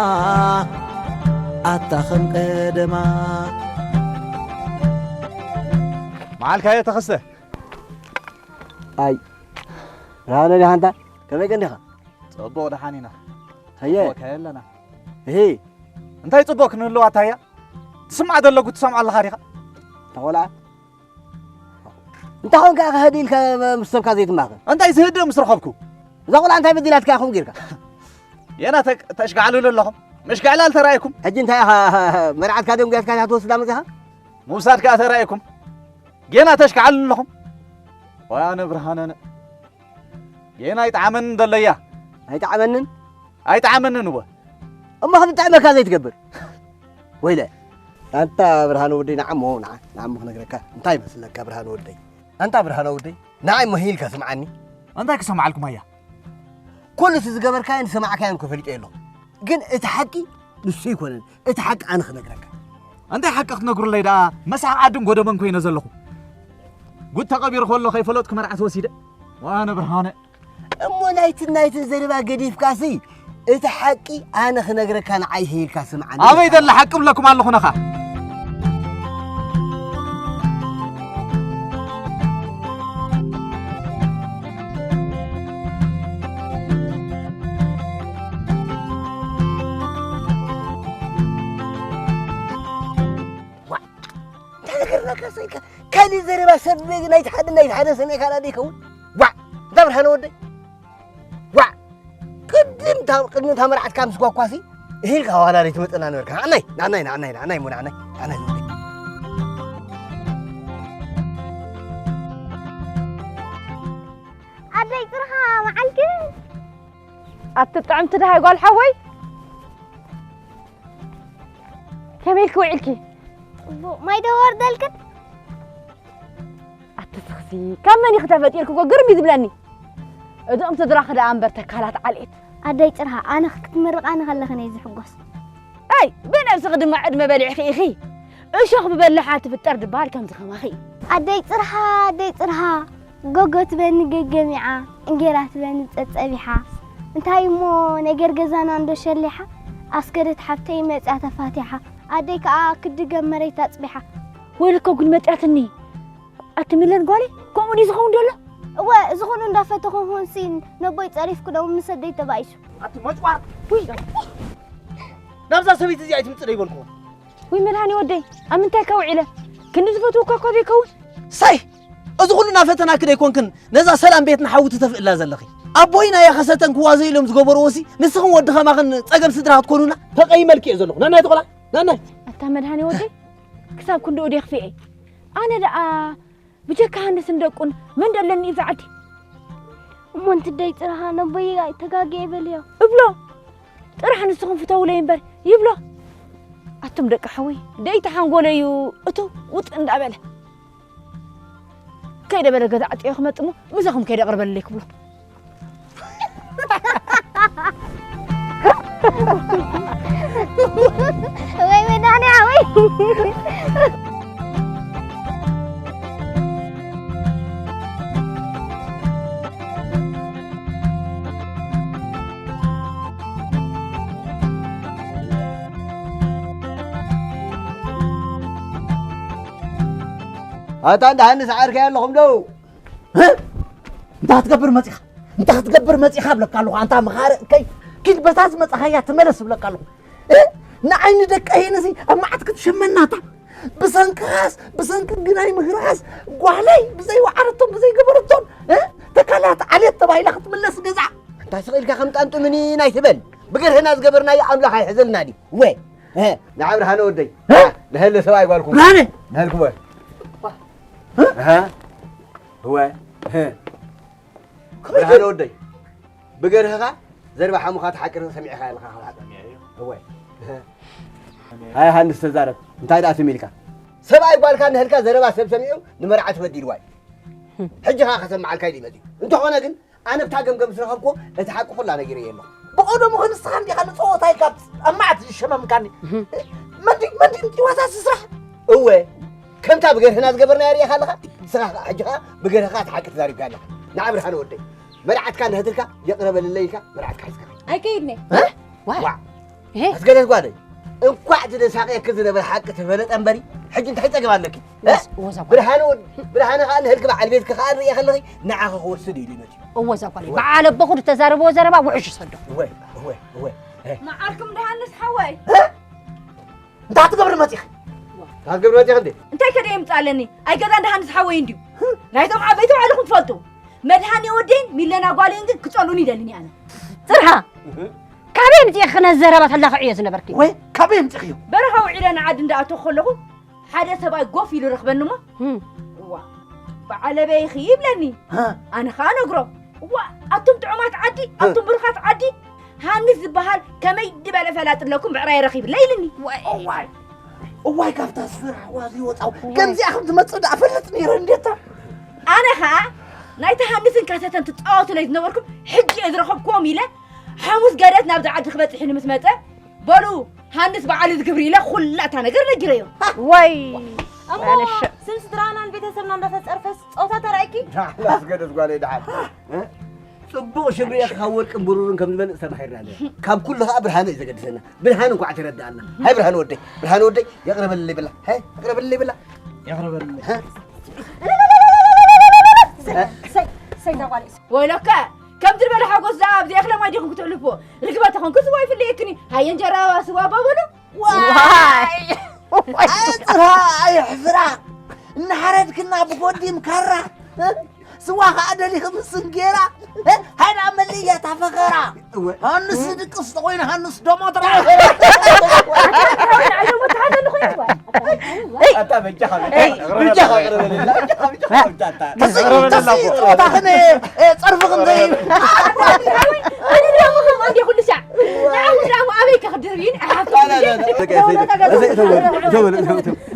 ኣታ ከም ቀደማ። መዓልካዮ ተኸስተ። ኣይ፣ ብርሃነ ዲኻ ኣንታ? ከመይ ቀኒኻ? ጽቡቕ ደሓን ኢና። ሀየ። ጽቡቕ ከ ኣለና። እሂ። እንታይ ጽቡቕ ክንህልዋ ኣታያ? ትስማዕ ዘለኩ ትሰምዖ ኣለኻ ዲኻ? ተቖልዓ። እንታይ ኾንካ ኢኻ ህድእ ኢልካ ምስ ሰብካ ዘይትማኸር? እንታይ ዝህድእ ምስ ረኸብኩ? እዛ ቆልዓ እንታይ በዲላትካ ኢኹም ጌርካ? የና ተ-፣ ተሽካዕልሉ ኣለኹም። ምሽካዕላል ተራእይኩም። ሕጂ እንታይ ኢኻ መርዓትካ ደንጉያትካ ኢኻ ትወስዳ መጺኻ? ምውሳድ ከኣ ተራእይኩም። ጌና ተሽክዓሉ ኣለኹም። ዋነ ብርሃነነ። ጌና ኣይጠዓመንን ደለያ። ኣይጠዓመንን? ኣይጠዓመንን እወ። እሞ ከም ዝጥዕመካ ዘይትገብር። ወይለ። ኣንታ ብርሃነ ወደይ፣ ንዓሞ፣ ንዓ-፣ ንዓሞ ክነግረካ። እንታይ ይመስለካ ብርሃነ ወደይ? ኣንታ ብርሃነ ወደይ፣ ንዓይ እሞ ሂልካ ስምዓኒ። እንታይ ክሰምዓልኩም ኣያ? ኩሉ እቲ ዝገበርካዮን ዝሰማዕካዮን እኮ ፈሊጠዮ ኣለኹ። ግን እቲ ሓቂ ንሱ ኣይኮነን። እቲ ሓቂ ኣነ ክነግረካ። እንታይ ሓቂ ክትነግሩለይ ደኣ? መሳሕ ዓድን ጎደቦን ኮይነ ዘለኹ። ጉድ ተቐቢሩ ከሎ ከይፈለጥኩ መርዓት ወሲደ። ዋነ ብርሃነ። እሞ ናይትን ናይትን ዘረባ ገዲፍካሲ፣ እቲ ሓቂ ኣነ ክነግረካ ንዓይ ሂልካ ስምዓኒ። ኣበይ ደለ ሓቂ እብለኩም ኣለኹ ነኻ። ዋ፣ እንታይ ነገር ነካ ሰይካ? ካልእ ዘረባ ሰብ ናይቲ ሓደ ናይቲ ሓደ ሰሚዕካ ዳ ይኸውን? ዋ፣ እንታ ብርሃነ ወደይ። ዋ፣ ቅድም ታ-፣ ቅድሚ እታ መርዓትካ ምስ ጓኳሲ፣ እሂልካ ዋላ ደይትመጽና ነበርካ። ንዓናይ፣ ንዓናይ፣ ንዓናይ፣ ንዓናይ እሞ ንዓናይ፣ ንዓናይ ወደይ። ኣደይ ጽርሃ መዓልኪ። ኣቲ ጥዕምቲ ደሃይ ጓል ሓወይ። ከመይ ኢልኪ ውዒልኪ? ጽቡቕ። ማይ ዶ ወርደልክን? ኣቲ ስኽሲ፣ ካብ መን ኢኺ ተፈጢርኪ እኮ ግርም እዩ ዝብለኒ። እዞም ስድራኺ ደኣ እምበር ተካላት ዓሌት። ኣደይ ጽርሃ፣ ኣነ ክትምርቓኒ ከለኽን እየ ዝሕጎስ። ኣይ፣ ብነብስኺ ድማ ዕድመ በሊዕኺ ኢኺ። እሾኽ ብበላሓ ትፍጠር ድበሃል ከምዚ ከማኺ። ኣደይ ጽርሃ፣ ኣደይ ጽርሃ፣ ጎጎ ትበኒ ገገሚዓ፣ እንጌራ ትበኒ ጸጸቢሓ። እንታይ እሞ ነገር ገዛና እንዶ ሸሊሓ፣ ኣስገደት ሓብተይ መጽያ ተፋቲሓ። ኣደይ ከኣ ክድገም መሬት ኣጽቢሓ። ወይለኮ ጉድ መጽያትኒ። ኣቲ ሚለን ጓለይ፣ ከምኡ ድዩ ዝኸውን ዘሎ? እወ፣ እዚ ኩሉ እንዳፈተኹ ኹንሲ ነቦይ ጸሪፍኩ ዶ ምስ ኣደይ ተባኢሱ። ኣቲ መጭዋር! ውይ! ናብዛ ሰበይቲ እዚኣ ኣይትምጽእ ዶ ይበልኩ? ውይ መድሃኒ ወደይ፣ ኣብ ምንታይ እካ ውዒለ? ክንዲ ዝፈትወካ እኳ ዘይከውን። ሳይ! እዚ ኩሉ እናፈተናኪ ዶ ኣይኮንክን ነዛ ሰላም ቤትና ሓዊ ትተፍእላ ዘለኺ? ኣቦይ ናይ ከሰተን ክዋዘ ኢሎም ዝገበርዎሲ ንስኽን ወዲ ኸማኽን ጸገም ስድራ ክትኮኑና? ተቐይመልኪ እየ ዘለኹ። ናናይ ተቖላ፣ ናናይ። ኣታ መድሃኒ ወደይ፣ ክሳብ ክንድኡ ድየ ክፍኤ? ኣነ ደኣ ብጀካ ሃንስን ደቁን መን ደለኒ እዩ ኣብዚ ዓዲ? እሞ እንትደይ ጽርሃ ነቦይ ተጋግየ በልዮ። እብሎ። ጥራሕ ንስኹም ፍተውለይ እምበር ይብሎ። ኣቱም ደቂ ሓወይ፣ ደይ ተሓንጎለዩ እቱ ውጥ እንዳበለ። ከይደ በለ ገዛ ዓጽዮ ክመጽ እሞ ምሳኹም ከይደ ቅርበለይ ክብሎ። ወይ መድኃኒያ ወይ። ኣታ እንዳ ሃንስ ዓርከይ ኣለኹም ዶ? እ? እንታይ ክትገብር መጺኻ? እንታይ ክትገብር መጺኻ እብለካ ኣለኹ። ኣንታ መኻሪ እከይ፣ ኪድ በታ ዝመጻኻያ ትመለስ እብለካ ኣለኹ። እ? ንዓይ ንደቀይ ነዚ ኣብ መዓት ክትሸመናታ። ብሰንክኻስ፣ ብሰንኪ ግናይ ምህራስ፣ ጓለይ ብዘይ ወዓረቶም፣ ብዘይ ገበረቶም፣ እ? ተካላት ዓሌት ተባሂላ ክትምለስ ገዛ። ኣንታ ስቕ ኢልካ ከም ጣንጡ ምኒን ኣይትበል። ብገርህና ዝገበርናዮ ኣምላኽ ኣይሕዘልና ድዩ? ወ፣ እ፣ ንዓ ብርሃነ ወደይ። እ? ንሀለ ሰብኣይ ጓልኩም። ብርሃነ! ንሀልኩም ወ። እ? እሀ። እወ። እህ። ከመይ ብርሃነ ወደይ፣ ብገርህኻ ዘረባ ሓሙኻ ተሓቂርካ ሰሚዕኻ ኣለኻ ካብ ሓቂ። እወ። ሃይ ሃንስ ተዛረብ። እንታይ ደኣ ትም ኢልካ? ሰብኣይ ጓልካ ንህልካ ዘረባ ሰብ ሰሚዑ ንመርዓ ትበዲልዋ እዩ። ሕጂ ኸኣ ከሰምዓልካ ኢሉ ይመጽእ። እንተኾነ ግን ኣነ ብታ ገምገም ዝረኸብኩዎ እቲ ሓቂ ኩላ ነጊረዮ ኣለኹ። ብቐደሙ ኸ ንስኻ እንዲኻ ንጸወታ ኢልካ ኣብ መዓት ዝሸመምካኒ። መዲ-፣ መዲም ጢዋታ ስራሕ። እወ፣ ከምታ ብገርህና ዝገበርናዮ ርእኻ ኣለኻ። ንስኻ ኸኣ ሕጂ ኸኣ ብገርህኻ እቲ ሓቂ ተዛሪብካ ኣለኻ። ንዓ ብርሃነ ወደይ፣ መርዓትካ እንድሕትልካ ይቕረ በልለይ ኢልካ መርዓትካ ሒዝካ ከይድ። ኣይከይድን እየ። እ? ዋይ። ዋዕ። እሄ። ኣስገደት ጓለይ፣ እንኳዕ እቲ ዘሳቕየኪ ዝነበረ ሓቂ ተፈለጠ እምበሪ፣ ሕጂ እንታይ ጸገም ኣለኪ? እ? ወዝ-፣ ወዛ ጓል። ብርሃነ ወድ-፣ ብርሃነ ኸኣ ንህልኪ በዓል ቤትኪ ኸኣ ንርእየ ከለኺ ንዓኺ ክወስድ ኢሉ ይመጽእ። እወ፣ እዛ ጓለይ። እወ። በዓል ኣቦኹ ዝተዛረብዎ ዘረባ ውሕሽ ይሰዶ። እወ፣ እወ፣ እወ። እ? መዓርኩም ደሃንስ ሓወይ። እ? እንታይ ትገብሪ መጺኺ? እንታይ ትገብሪ መጺኺ እንዴ? እንታይ ከደ የምጻለኒ? ኣይ ገዛ ደሃንስ ሓወይ እንድዩ። ናይቶም ዓበይቲ ባዕልኹም ትፈልጡ። መድሃኔ ወደይን ሚለና ጓለይን ግን ክጸሉኒ ይደልን እየ ኣነ። ጽርሃ! እህ። ካበይ ኣምጺእኺ ነዚ ዘረባ ተላኽዕዮ ዝነበርኪ? ወይ ካበይ ኣምጺእኽዮ? በረኻ ውዒለ ንዓዲ እንዳኣተኹ ከለኹ ሓደ ሰብኣይ ጎፍ ኢሉ ረኽበኒ እሞ፣ እም። እዋ፣ በዓለበይኺ ይብለኒ። ኣነ ኸኣ ነግሮ፣ እዋ፣ ኣቱም ጥዑማት ዓዲ፣ ኣቱም ብሩኻት ዓዲ፣ ሃንስ ዝበሃል ከመይ ዝበለ ፈላጥ ኣለኩም፣ ብዕራይ ረኺብለይ ኢልኒ። እዋይ እዋይ፣ ካብታ ስፍራ ዋዚ ወፃው ከምዚኣ ከም ትመፅእ ደኣ ፈልጥ ነይረ እንዴታ። ኣነ ኸኣ ናይታ ሃንስን ካሰተን ትፃወቱለይ ዝነበርኩም ሕጂ እየ ዝረኸብክዎም ኢለ፣ ሓሙስ ገደት ናብዚ ዓዲ ክበፅሕ ኢሉ ምስ መፀ፣ በሉ ሃንስ በዓል ዝግብር ኢለ ኩላ እታ ነገር ነጊረዮ። ወይ እሞ ስም ስድራናን ቤተሰብና እንዳተፀርፈስ ፀወታ ተራእኪ? ላስገደት ጓለይ ደሓን። ጽቡቕ ሽም ርእኻ ወርቅን ብሩርን ከም ዝበልጽ ተማሂርና ኣለና። ካብ ኩሉ ኸኣ ብርሃነ እዩ ዘገድሰና። ብርሃን እንኳዕ ተረዳኣና። ሃይ ብርሃን ወደይ፣ ብርሃን ወደይ፣ የቕረበለይ ብላ። ሃይ፣ የቕረበለይ ብላ። የቕረበለይ። ሰይ ሰይ ዛጓለይ ወይለከ ከምዚ ዝበለ ሓጎስ ደኣ ኣብዚ እኽለ ማይ ዲኹም ክትሕልፍዎ? ርግበ ተኾንኩ ስዋ ይፍለየክኒ። ሃየ እንጀራ ስዋ ኣባበሉ። ዋይ ኣይ ጽራ ኣይ ሕፍራ እናሓረድክና ብጎዲም ካራ ስዋ ከዓ ደሊኽ ምስ እንጌራ ሃይዳ መለያ ታፈኸራ ሃንስ ድቅስ ተኮይኑ ሃንስ ደሞትራ ኣታ በጃኻ በጃኻ በጃኻ ቅረበለላ በጃኻ በጃኻ በጃኻ ጸርፍኽን ዘይብ ኣነ ደሞ ከም ኣንዴ ኩሉ ሳዕ ንዓኹም ደሞ ኣበይ ከኽድርብ እዩ ንዓኹም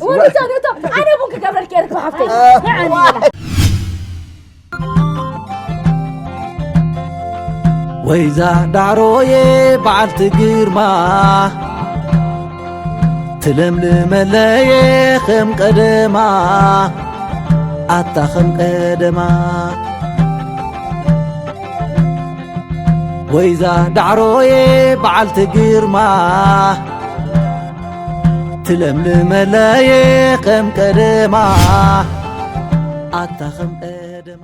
ወንጫ ነቶ ኣነ ቡን ክገብረልክ እየ ርክብ ሓፍተይ ወይዛ ዳዕሮየ በዓልቲ ግርማ ትለምልመለየ ከም ቀደማ ኣታ ከም ቀደማ ወይዛ ዳዕሮየ በዓልቲ ግርማ ትለምልመለየ ከም ቀደማ ኣታ ከም ቀደማ